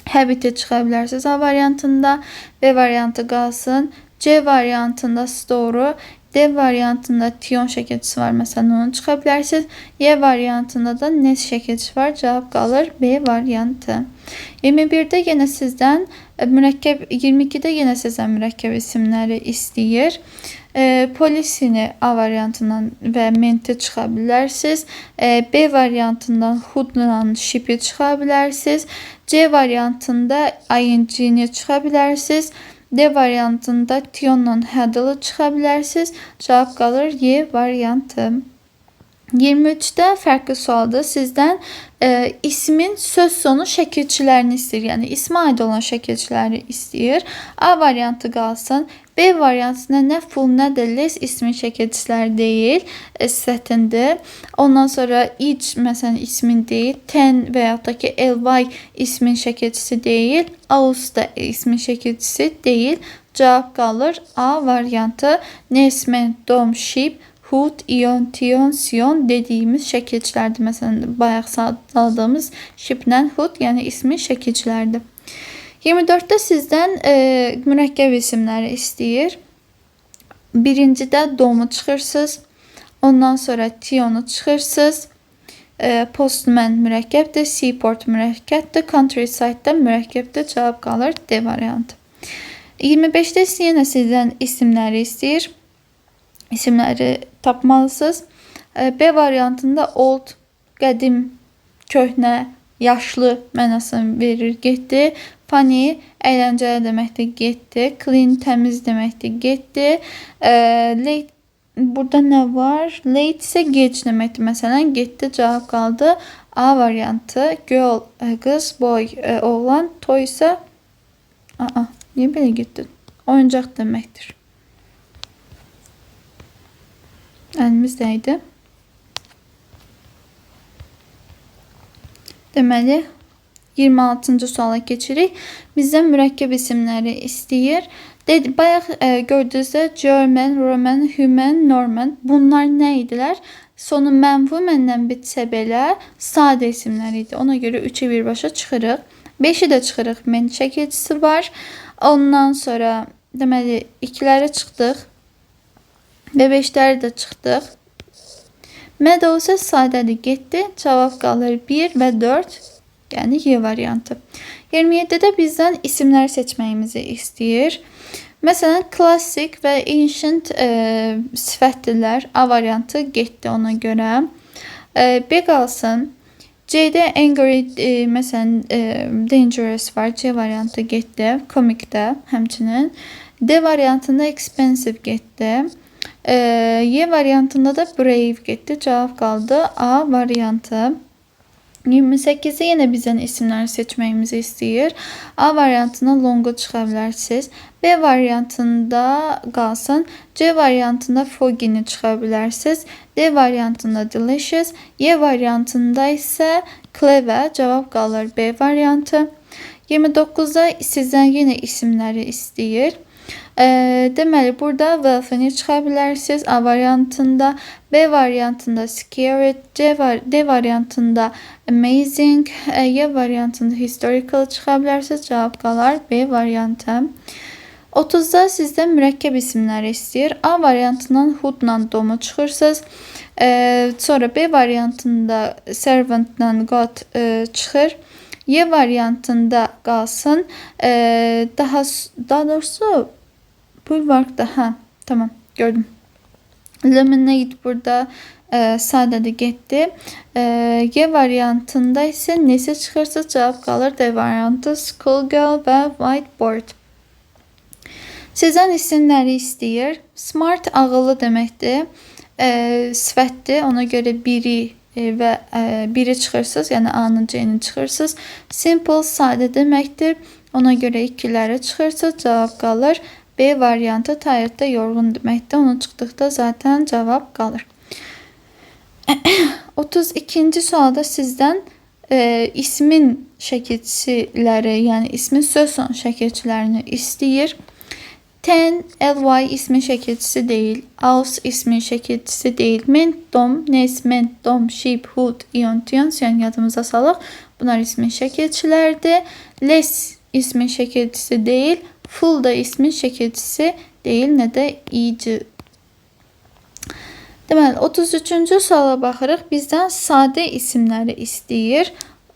Habit'i çıxa bilərsiniz A variantında. B variantı qalsın. C variantında store'u, D variantında tion şəkilçisi var. Məsələn, onu çıxa bilərsiniz. Y variantında da nes şəkilçisi var. Cavab qalır B variantı. 21-də yenə sizdən mürəkkəb, 22-də yenə sizdən mürəkkəb isimləri istəyir. Polisini A variantından və menti çıxa bilərsiniz. B variantından hoodla ship'i çıxa bilərsiniz. C variantında ing-ni çıxa bilərsiniz. D variantında tionla huddle'ı çıxa bilərsiniz. Cavab qalır Y variantı. 23-də fərqli sualdır. Sizdən ismin söz sonu şəkilçilərini istəyir. Yəni ismə aid olan şəkilçiləri istəyir. A variantı qalsın. B variantında nə full, nə də less ismin şəkilçiləri deyil, sifətindir. Ondan sonra each məsələn ismin deyil, ten və yaxud da ki ly ismin şəkilçisi deyil, aus da ismin şəkilçisi deyil. Cavab qalır A variantı. Nesmen, dom, ship, hood, ion, tion, sion dediyimiz şəkilçilərdir. Məsələn, bayaq sadəladığımız shiplə hood, yəni ismin şəkilçiləridir. 24-də sizdən mürəkkəb isimləri istəyir. Birincidə domu çıxırsınız. Ondan sonra tionu çıxırsınız. Postman mürəkkəbdir. Seaport mürəkkəbdir. Countryside-da mürəkkəbdir. Cavab qalır D variantı. 25-də yenə sizdən isimləri istəyir. İsimləri tapmalısınız. B variantında old, qədim, köhnə, yaşlı mənasını verir, getdi. Funny, əyləncəli deməkdir, getdi. Clean, təmiz deməkdir, getdi. Late, burada nə var? Late isə gec deməkdir. Məsələn, getdi, cavab qaldı. A variantı. Girl, qız, boy, oğlan, toy isə niyə belə getdi? Oyuncaq deməkdir. Əlimiz dəydi. Deməli, 26-cı suala keçirik. Bizdən mürəkkəb isimləri istəyir. Bayaq gördüyünüzdə German, Roman, Human, Norman bunlar nə idilər? Sonu mənfi məndən bitsə belə sadə isimlər idi. Ona görə 3-ü birbaşa çıxırıq. 5-i də çıxırıq. Men şəkilçisi var. Ondan sonra deməli 2-ləri çıxdıq və 5-ləri də çıxdıq. Meadow isə sadədir, getdi. Cavab qalır 1 və 4. Yəni Y variantı. 27-də bizdən isimlər seçməyimizi istəyir. Məsələn, classic və ancient sifətdirlər. A variantı getdi ona görə. B qalsın. C-də angry, məsələn, dangerous var. C variantı getdi. Comic-də həmçinin. D variantında expensive getdi. Y variantında da brave getdi. Cavab qaldı A variantı. 28-də yenə bizdən isimləri seçməyimizi istəyir. A variantına longu çıxa bilərsiniz. B variantında qalsın. C variantında foggy-ni çıxa bilərsiniz. D variantında delicious. Y variantında isə clever. Cavab qalır B variantı. 29-da sizdən yenə isimləri istəyir. Deməli, burada wealth-ni çıxa bilərsiniz. A variantında, B variantında scary, D variantında amazing, Y variantında historical çıxa bilərsiniz. Cavab qalar B variantı. 30-da sizdən mürəkkəb isimləri istəyir. A variantından hoodla domu çıxırsınız. Sonra B variantında servantla got çıxır. Y variantında qalsın. Daha doğrusu bulwarkda, hə, tamam, gördüm. Lemonade burada sadədir, getdi. G variantında isə nesi çıxırsa cavab qalır. D variantı schoolgirl və whiteboard. Sizdən isimləri istəyir. Smart ağıllı deməkdir. Sifətdir. Ona görə biri və biri çıxırsınız, yəni A-nı, C-ni çıxırsınız. Simple sadə deməkdir. Ona görə ikiləri çıxırsınız, cavab qalır. B variantı tired da yorğun deməkdir. Onu çıxdıqda zaten cavab qalır. 32-ci sualda sizdən ismin şəkilçiləri, yəni ismin söz sonu şəkilçilərini istəyir. Ten, ly ismin şəkilçisi deyil. Aus ismin şəkilçisi deyil. Ment, dom, nes, ment, dom, sheep, hood, ion, tion, sion yadımıza salaq. Bunlar ismin şəkilçilərdir. Less ismin şəkilçisi deyil. Full da ismin şəkilçisi deyil, nə də ic. Deməli, 33-cü suala baxırıq. Bizdən sadə isimləri istəyir.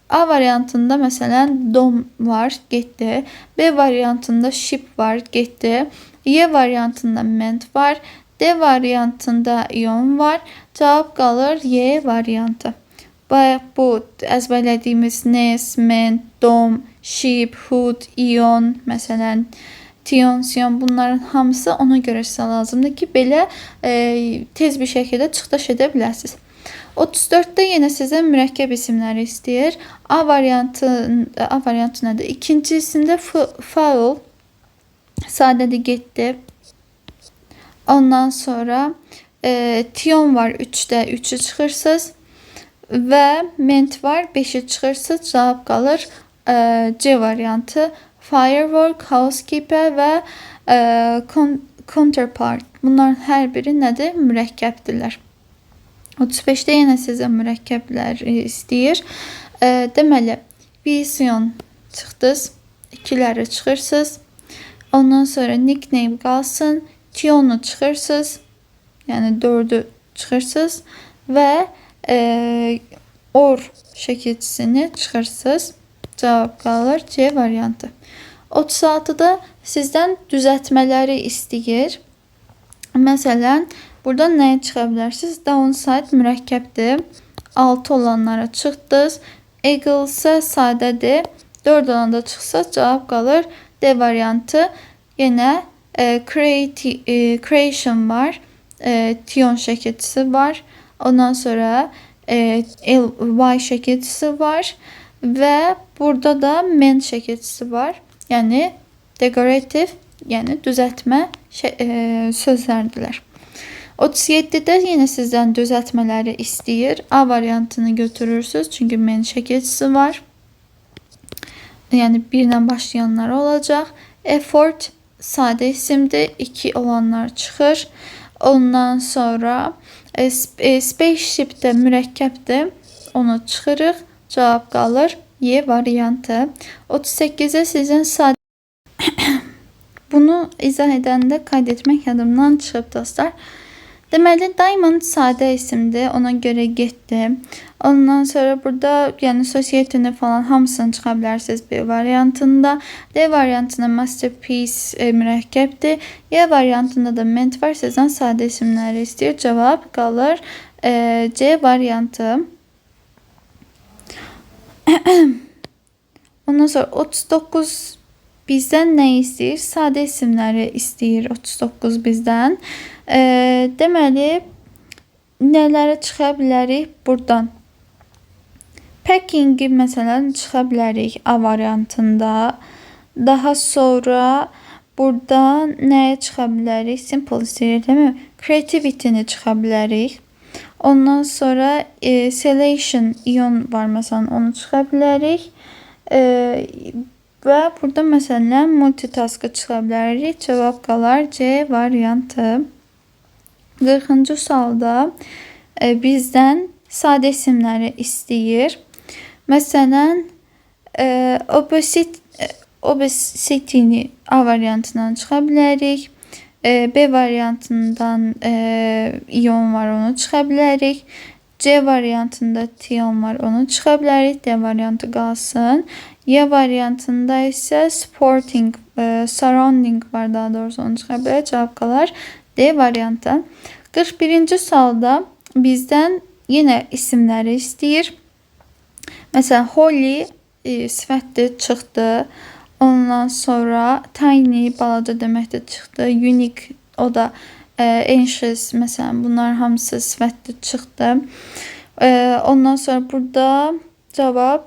A variantında məsələn dom var, getdi. B variantında ship var, getdi. Y variantında ment var. D variantında ion var. Cavab qalır Y variantı. Bayaq bu əzbərlədiyimiz nes, ment, dom, ship, hood, ion, məsələn, tion, sion, bunların hamısı ona görə sizə lazımdır ki, belə tez bir şəkildə çıxdaş edə biləsiniz. 34-də yenə sizə mürəkkəb isimləri istəyir. A variantı nədir? İkincisində foul sadədir, getdi. Ondan sonra tion var 3-də, 3-ü çıxırsınız və ment var 5-i çıxırsınız. Cavab qalır C variantı. Firework, housekeeper və counterpart. Bunların hər biri nədir? Mürəkkəbdirlər. 35-də yenə sizə mürəkkəblər istəyir. Deməli, vision çıxdınız, ikiləri çıxırsınız. Ondan sonra nickname qalsın, tionu çıxırsınız. Yəni 4-ü çıxırsınız və or şəkilçisini çıxırsınız. Cavab qalır C variantı. 36-da sizdən düzəltmələri istəyir. Məsələn, burada nəyə çıxa bilərsiniz? Downside mürəkkəbdir. 6 olanlara çıxdınız. Eagle isə sadədir. 4 olanda çıxsa cavab qalır D variantı. Yenə creation var. Tion şəkilçisi var. Ondan sonra L, Y şəkilçisi var. Və burada da men şəkilçisi var. Yəni decorative, yəni düzəltmə sözlərdirlər. 37-də yenə sizdən düzəltmələri istəyir. A variantını götürürsünüz. Çünki men şəkilçisi var. Yəni 1 ilə başlayanlar olacaq. Effort sadə isimdir. 2 olanlar çıxır. Ondan sonra spaceship də mürəkkəbdir. Onu çıxırıq. Cavab qalır Y variantı. 38-ə sizin sadə. Bunu izah edəndə qayd etmək yadımdan çıxıb, dostlar. Deməli, Diamond sadə isimdir. Ona görə getdi. Ondan sonra burada yəni society-ni falan hamısını çıxa bilərsiniz B variantında. D variantında masterpiece mürəkkəbdir. Y variantında da ment var. Sizdən sadə isimləri istəyir. Cavab qalır C variantı. Ondan sonra 39 bizdən nə istəyir? Sadə isimləri istəyir 39 bizdən. Deməli, nələrə çıxa bilərik burdan? Packing-i məsələn çıxa bilərik A variantında. Daha sonra burada nəyə çıxa bilərik? Simple istəyir, değil mi? Creativity-ni çıxa bilərik. Ondan sonra selection ion var məsələn, onu çıxa bilərik. Və burada məsələn multitask-ı çıxa bilərik. Cavab qalar C variantı. 40-cı sualda bizdən sadə isimləri istəyir. Məsələn, opposite Obesity-ni A variantından çıxa bilərik. B variantından ion var, onu çıxa bilərik. C variantında tion var, onu çıxa bilərik. D variantı qalsın. Y variantında isə sporting, surrounding var, daha doğrusu onu çıxa bilərik. Cavab qalar D variantı. 41-ci sualda bizdən yenə isimləri istəyir. Məsələn, Holly sifətdir, çıxdı. Ondan sonra tiny balaca deməkdir, çıxdı. Unique o da anxious məsələn, bunlar hamısı sifətdir, çıxdı. Ondan sonra burada cavab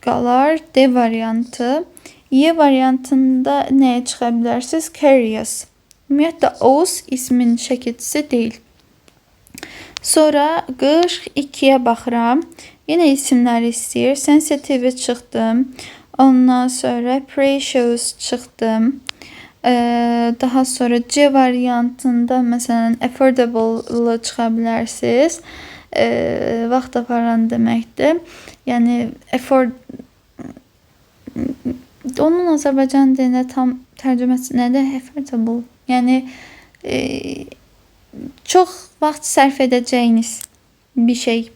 qalar D variantı. Y variantında nəyə çıxa bilərsiniz? Curious. Ümumiyyətlə ous ismin şəkilçisi deyil. Sonra 42-yə baxıram. Yenə isimləri istəyir. Sensitive çıxdım. Ondan sonra precious çıxdım. Daha sonra C variantında məsələn affordable çıxa bilərsiniz. Vaxt aparan deməkdir. Yəni afford onun Azərbaycan dilinə tam tərcüməsi nədir? Affordable. Yəni çox vaxt sərf edəcəyiniz bir şey.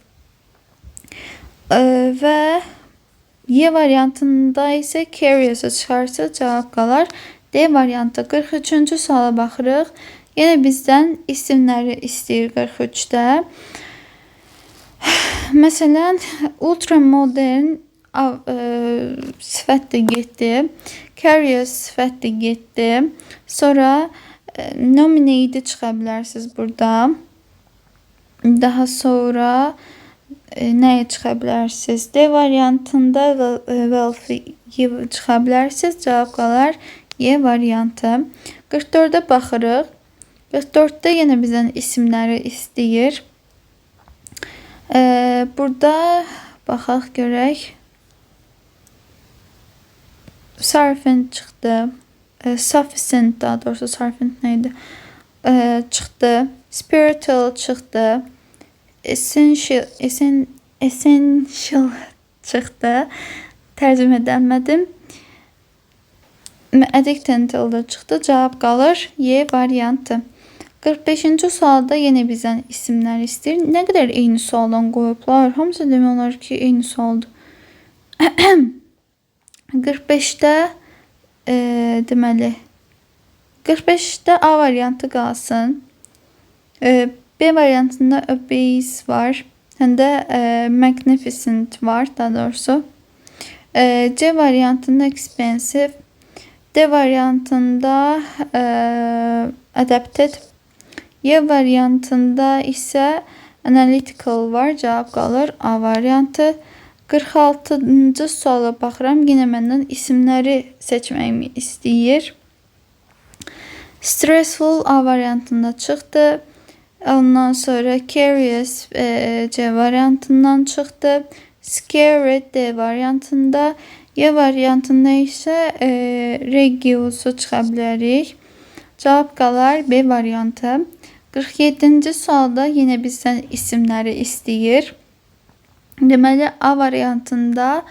Və Y variantında isə curious-a çıxarsa cavab qalar. D variantı. 43-cü suala baxırıq. Yenə bizdən isimləri istəyir 43-də. Məsələn, ultramodern sifət də getdi. Curious sifət də getdi. Sonra nominate çıxa bilərsiniz burada. Daha sonra nəyə çıxa bilərsiniz? D variantında wealthy çıxa bilərsiniz. Cavab qalar Y variantı. 44-ə baxırıq. 44-də yenə bizdən isimləri istəyir. Burada baxaq görək. Surfing çıxdı. Sufficient daha doğrusu surfing nə idi? Çıxdı. Spiritual çıxdı. Essential çıxdı. Tərcümə edəmədim. Addicted da çıxdı. Cavab qalır Y variantı. 45-ci sualda yenə bizdən isimlər istəyir. Nə qədər eyni sualdan qoyublar. Hamısı demək olar ki, eyni sualdır. 45-də deməli 45-də A variantı qalsın. B variantında obese var. Həm də magnificent var daha doğrusu. C variantında expensive. D variantında adapted. Y variantında isə analytical var. Cavab qalır A variantı. 46-cı suala baxıram. Yenə məndən isimləri seçməyimi istəyir. Stressful A variantında çıxdı. Ondan sonra curious C variantından çıxdı. Scary D variantında. Y variantında isə Regius'u çıxa bilərik. Cavab qalar B variantı. 47-ci sualda yenə bizdən isimləri istəyir. Deməli A variantında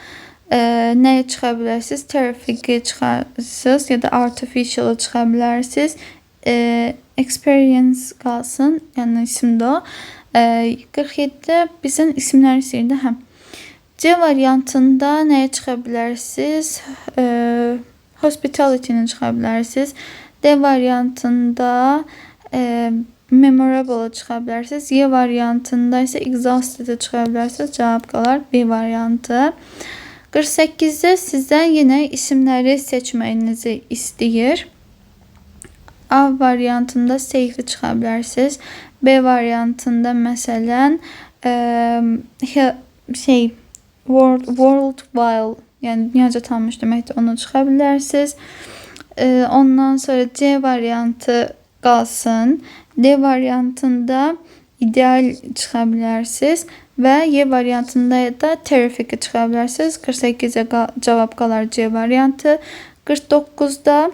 nəyə çıxa bilərsiniz? Terrific çıxarsınız ya da artificial çıxa bilərsiniz. Experience qalsın, yəni isimdir o. 47-də bizdən isimləri istəyirdi. Hə. C variantında nəyə çıxa bilərsiniz? Hospitality-ni çıxa bilərsiniz. D variantında memorable çıxa bilərsiniz. Y variantında isə exhausted çıxa bilərsiniz. Cavab qalar B variantı. 48-də sizdən yenə isimləri seçməyinizi istəyir. A variantında safe çıxa bilərsiniz. B variantında məsələn şey worldwide, yəni dünyaca tanınmış deməkdir, onu çıxa bilərsiniz. Ondan sonra C variantı qalsın. D variantında ideal çıxa bilərsiniz və Y variantında da terrific çıxa bilərsiniz. 48-ə cavab qalar C variantı. 49-da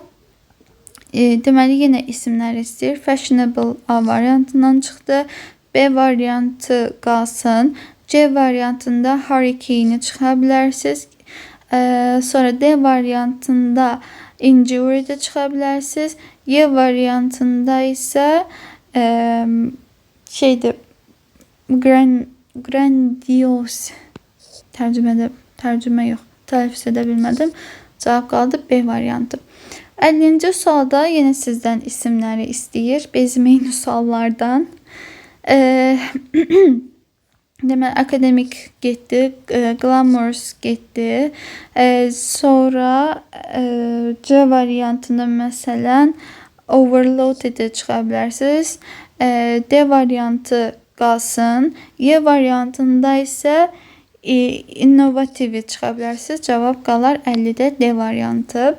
deməli yenə isimlər istəyir. Fashionable A variantından çıxdı. B variantı qalsın. C variantında hurricane-i çıxa bilərsiniz. Sonra D variantında injury də çıxa bilərsiniz. Y variantında isə şeydir, grandiose tərcümə yox, tələffüz edə bilmədim. Cavab qaldı B variantı. 50-ci sualda yenə sizdən isimləri istəyir. Bezmeyni suallardan. Deməli, akademik getdi, glamorous getdi. Sonra C variantında məsələn overloaded çıxa bilərsiniz. D variantı qalsın. Y variantında isə innovativi çıxa bilərsiniz. Cavab qalar 50-də D variantı.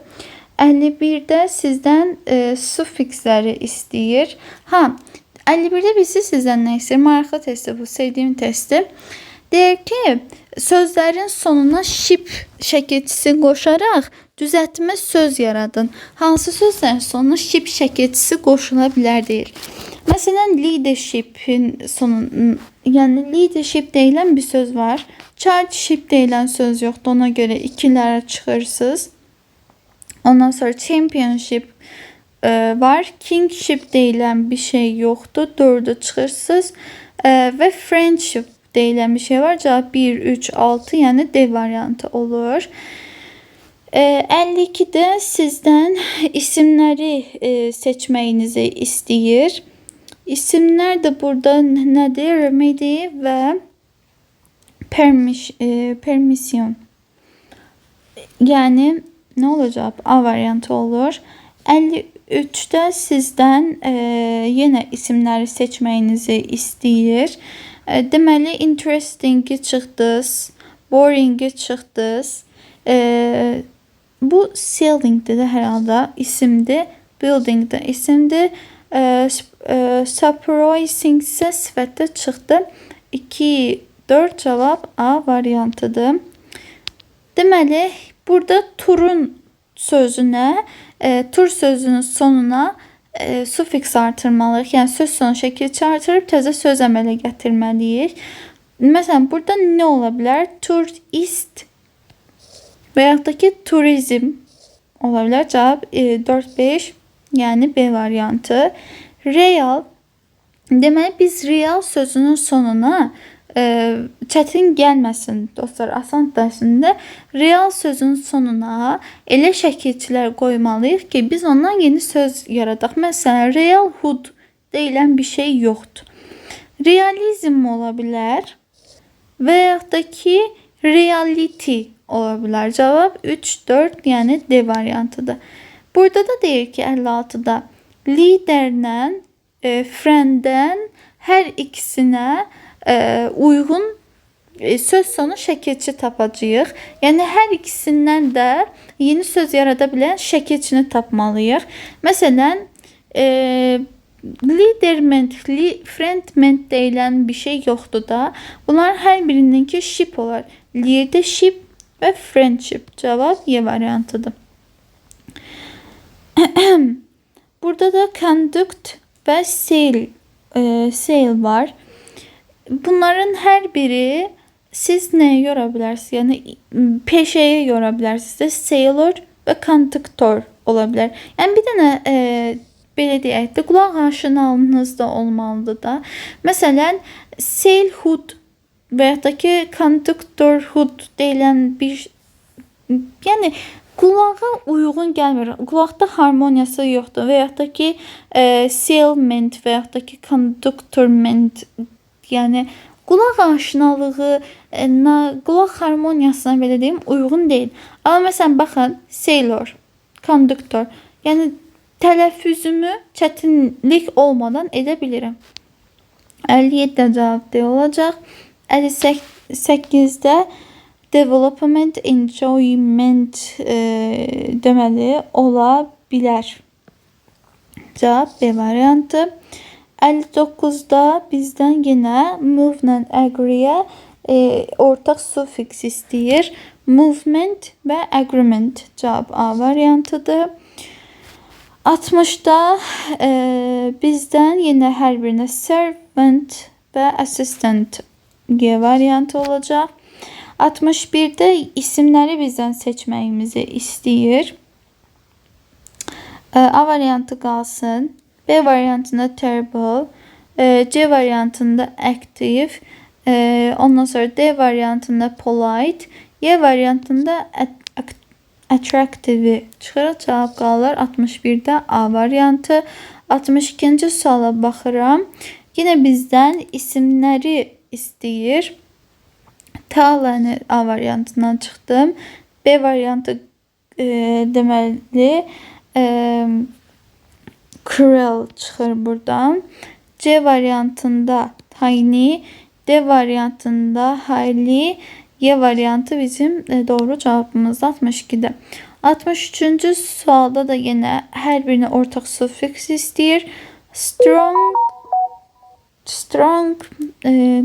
51-də sizdən suffiksləri istəyir. Ha, 51-də birisi sizdən nə istəyir? Maraqlı testdir bu, sevdiyim testdir. Deyir ki, sözlərin sonuna ship şəkilçisi qoşaraq düzəltmə söz yaradın. Hansı sözlərin sonuna ship şəkilçisi qoşula bilər deyir. Məsələn, leadership'in sonu, yəni leadership deyilən bir söz var. Childship deyilən söz yoxdur. Ona görə ikilərə çıxırsınız. Ondan sonra championship var. Kingship deyilən bir şey yoxdur. 4-ü çıxırsınız. Və friendship deyilən bir şey var. Cavab 1, 3, 6, yəni D variantı olur. 52-də sizdən isimləri seçməyinizi istəyir. İsimlər də burada nədir? Remedy və permission. Yəni nə olacaq? A variantı olur. 53-də sizdən yenə isimləri seçməyinizi istəyir. Deməli, interesting-i çıxdınız, boring-i çıxdınız. Bu selling-dir də hər halda isimdir. Building də isimdir. Surprising isə sifətdə çıxdı. 2, 4 cavab A variantıdır. Deməli, burada turun sözünə, tur sözünün sonuna sufiks artırmalıyıq. Yəni söz sonu şəkilçi artırıb təzə söz əmələ gətirməliyik. Məsələn, burada nə ola bilər? Turist və yaxud da ki, turizm ola bilər. Cavab 4, 5, yəni B variantı. Real. Deməli, biz real sözünün sonuna çətin gəlməsin dostlar, asan dərsində real sözün sonuna elə şəkilçilər qoymalıyıq ki, biz ondan yeni söz yaradaq. Məsələn, real hood deyilən bir şey yoxdur. Realizm ola bilər və yaxud da ki, reality ola bilər. Cavab 3, 4, yəni D variantıdır. Burada da deyir ki, 56-da liderlə frienddən hər ikisinə uyğun söz sonu şəkilçi tapacağıq. Yəni hər ikisindən də yeni söz yarada bilən şəkilçini tapmalıyıq. Məsələn, liderment, friendment deyilən bir şey yoxdur da. Bunların hər birininki ship olar. Leadership və friendship. Cavab Y variantıdır. Burada da conduct və sail var. Bunların hər biri siz nəyə yora bilərsiniz? Yəni peşəyə yora bilərsiniz də. Sailor və conductor ola bilər. Yəni bir dənə belə deyək də, qulaq aşinalığınız da olmalıdır da. Məsələn, sailhood və yaxud da ki, conductorhood deyilən bir, yəni qulağa uyğun gəlmir. Qulaqda harmoniyası yoxdur və yaxud da ki, sailment və yaxud da ki, conductorment, yəni qulaq aşinalığı, qulaq harmoniyasına belə deyim, uyğun deyil. Amma məsələn, baxın, sailor, conductor, yəni tələffüzümü çətinlik olmadan edə bilirəm. 57-də cavab D olacaq. 58-də development, enjoyment deməli ola bilər. Cavab B variantı. 59-da bizdən yenə move-la agree-yə ortaq sufiks istəyir. Movement və agreement. Cavab A variantıdır. 60-da bizdən yenə hər birinə servant və assistant G variantı olacaq. 61-də isimləri bizdən seçməyimizi istəyir. A variantı qalsın. B variantında terrible, C variantında active, ondan sonra D variantında polite, Y variantında attractive çıxır. Cavab qalır 61-də A variantı. 62-ci suala baxıram. Yenə bizdən isimləri istəyir. Taləni A variantından çıxdım. B variantı deməli cruel çıxır buradan. C variantında tiny, D variantında highly, Y variantı bizim doğru cavabımızda 62-də. 63-cü sualda da yenə hər birinə ortaq sufiks istəyir. Strong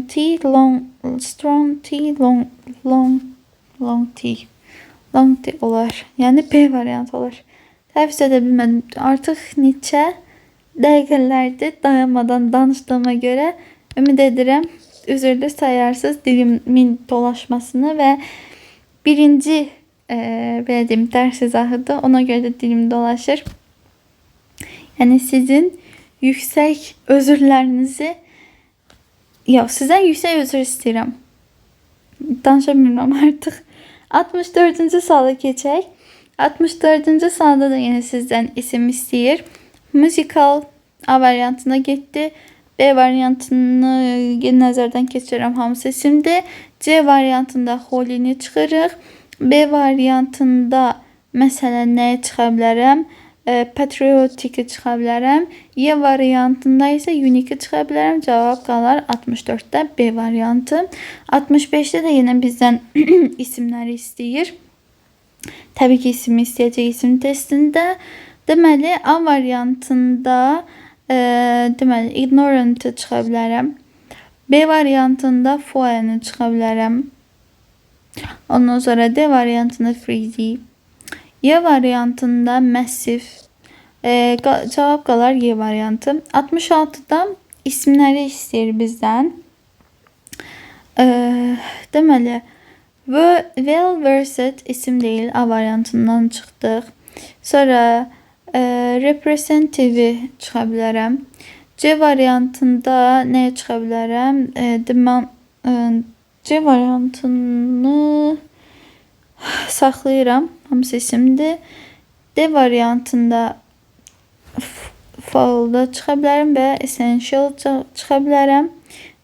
T long strong T long long long T long T olar. Yəni B variantı olar. Tələffüz edə bilmədim. Artıq neçə dəqiqələrdir dayanmadan danışdığıma görə ümid edirəm üzrlü sayarsınız dilimin dolaşmasını və birinci belə deyim, dərs izahıdır. Ona görə də dilim dolaşır. Yəni sizin yüksək özürlərinizi yox, sizdən yüksək üzr istəyirəm. Danışa bilmirəm artıq. 64-cü suala keçək. 64-cü sualda da yenə sizdən isim istəyir. Musical A variantına getdi. B variantını yenə nəzərdən keçirirəm, hamısı isimdir. C variantında Holini çıxırıq. B variantında məsələn nəyə çıxa bilərəm? Patriotic-i çıxa bilərəm. Y variantında isə unique-i çıxa bilərəm. Cavab qalar 64-də B variantı. 65-də də yenə bizdən isimləri istəyir. Təbii ki, ismi istəyəcək isim testində. Deməli, A variantında deməli, ignorant-ı çıxa bilərəm. B variantında foe-ni çıxa bilərəm. Ondan sonra D variantında freezy. Y variantında massive. Cavab qalar Y variantı. 66-da isimləri istəyir bizdən. Deməli, well versed isim deyil, A variantından çıxdıq. Sonra representative çıxa bilərəm. C variantında nəyə çıxa bilərəm? C variantını saxlayıram. Hamısı isimdir. D variantında foul'da çıxa bilərəm və essential çıxa bilərəm.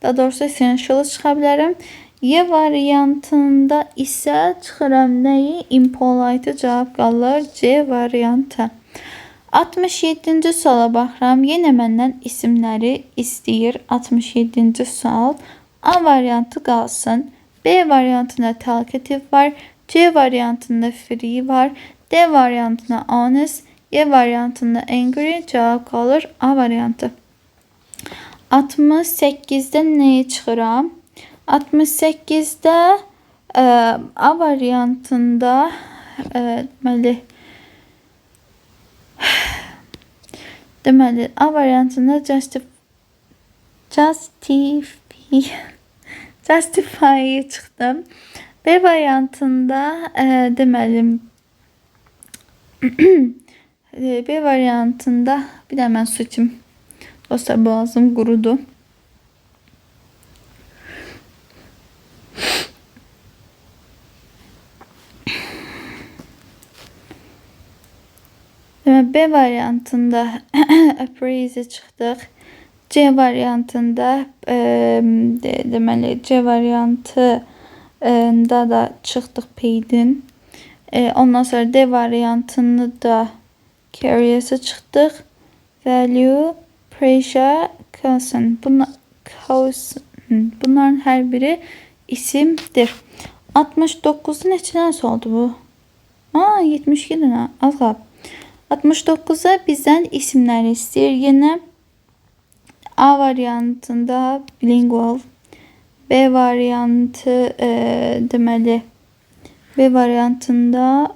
Daha doğrusu essential çıxa bilərəm. Y variantında isə çıxıram nəyi? Impolite cavab qalır C variantı. 67-ci suala baxıram. Yenə məndən isimləri istəyir. 67-ci sual. A variantı qalsın. B variantında talkative var. C variantında free var. D variantında honest. Y variantında angry. Cavab qalır A variantı. 68-də nəyi çıxıram? 68-də A variantında deməli A variantında justify çıxdım. B variantında deməli B variantında bir də mən su içim. Dostlar, boğazım qurudu. Deməli, B variantında appraise çıxdıq. C variantında deməli C variantında da çıxdıq paid'in. Ondan sonra D variantını da carriers'ı çıxdıq. Value, pressure, cousin. Bunların hər biri isimdir. 69-da neçə dənə sualdır bu? 72 dənə. Az qalıb. 69-da bizdən isimləri istəyir. Yenə A variantında bilingual, B variantı deməli B variantında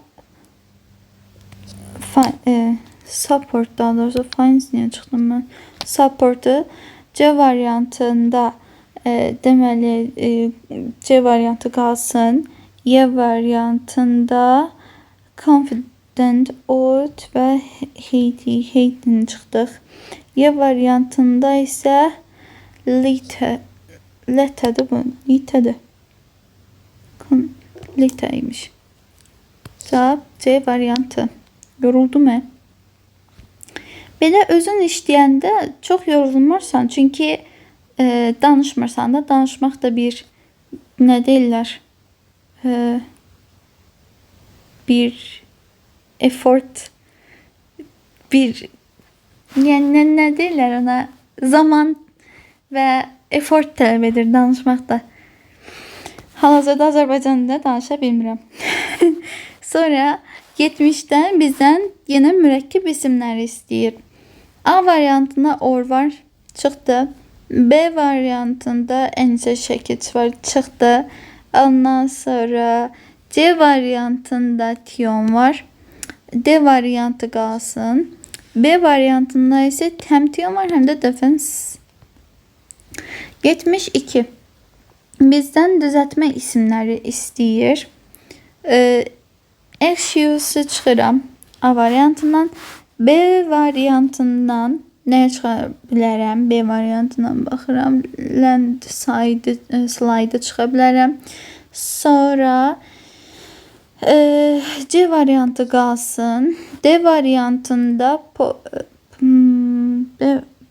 support, daha doğrusu finds niyə çıxdım mən? Support'u. C variantında Deməli, C variantı qalsın. Y variantında confident, odd və Haiti, Haiti-ni çıxdıq. Y variantında isə lite, letədir bu, litədir. Lite imiş. Cavab C variantı. Yoruldum he. Belə özün işləyəndə çox yorulmursan, çünki danışmırsan da, danışmaq da bir, nə deyirlər, bir effort, bir, yəni nə deyirlər ona, zaman və effort tələb edir danışmaq da. Hal-hazırda Azərbaycan dilində danışa bilmirəm. Sonra 70-dən bizdən yenə mürəkkəb isimləri istəyir. A variantında or var, çıxdı. B variantında ense şəkil var, çıxdı. Ondan sonra C variantında tion var. D variantı qalsın. B variantında isə həm tion var, həm də defense. 72. Bizdən düzəltmə isimləri istəyir. Anxious'u çıxıram A variantından. B variantından nəyə çıxa bilərəm? B variantından baxıram. Landslide, slide çıxa bilərəm. Sonra C variantı qalsın. D variantında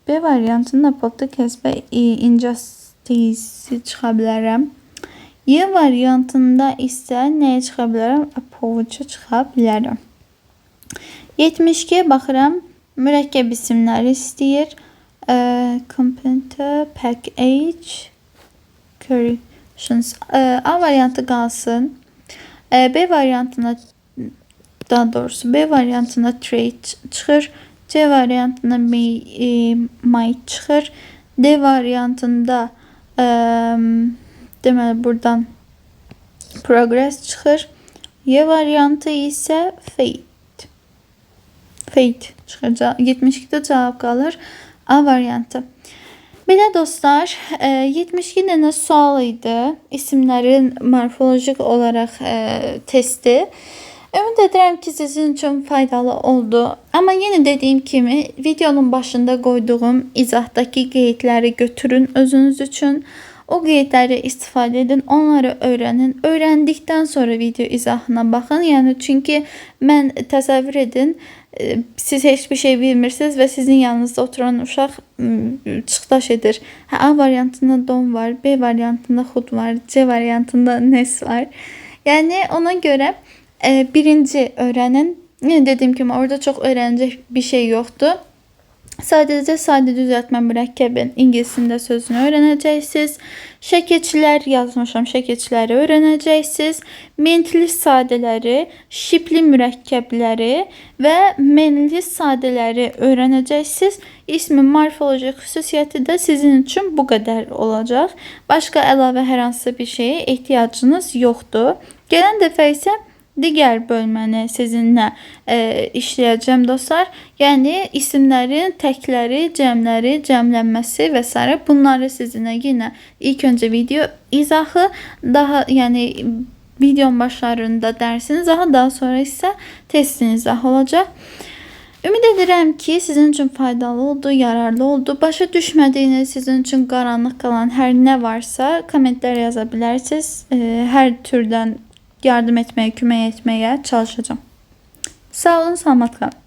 B variantında podcast və injustice çıxa bilərəm. Y variantında isə nəyə çıxa bilərəm? Approach-a çıxa bilərəm. 72-yə baxıram. Mürəkkəb isimləri istəyir. Computer, package, corrections. A variantı qalsın. B variantına, daha doğrusu B variantında trade çıxır. C variantında might çıxır. D variantında deməli buradan progress çıxır. Y variantı isə fate. Fate çıxır. 72-də cavab qalır. A variantı. Belə dostlar, 72 dənə sual idi. İsimlərin morfolojik olaraq testi. Ümid edirəm ki, sizin üçün faydalı oldu. Amma yenə dediyim kimi, videonun başında qoyduğum izahdakı qeydləri götürün özünüz üçün. O qeydləri istifadə edin, onları öyrənin. Öyrəndikdən sonra video izahına baxın. Yəni çünki mən təsəvvür edin, siz heç bir şey bilmirsiniz və sizin yanınızda oturan uşaq çıxdaş edir. Hə, A variantında don var, B variantında xud var, C variantında nes var. Yəni ona görə birinci öyrənin. Yenə dediyim kimi orada çox öyrənəcək bir şey yoxdur. Sadəcə sadə düzəltmə mürəkkəbin ingilisində sözünü öyrənəcəksiniz. Şəkilçilər yazmışam, şəkilçiləri öyrənəcəksiniz. Mentli sadələri, şipli mürəkkəbləri və menli sadələri öyrənəcəksiniz. İsmin morfoloji xüsusiyyəti də sizin üçün bu qədər olacaq. Başqa əlavə hər hansı bir şeyə ehtiyacınız yoxdur. Gələn dəfə isə digər bölməni sizinlə işləyəcəm dostlar. Yəni isimlərin təkləri, cəmləri, cəmlənməsi və s. Bunları sizinlə yenə ilk öncə video izahı, daha yəni videonun başlarında dərsin izahı, daha sonra isə testin izahı olacaq. Ümid edirəm ki, sizin üçün faydalı oldu, yararlı oldu. Başa düşmədiyiniz, sizin üçün qaranlıq qalan hər nə varsa kommentlər yaza bilərsiniz. Hər türdən yardım etməyə, kömək etməyə çalışacağam. Sağ olun, salamat qalın.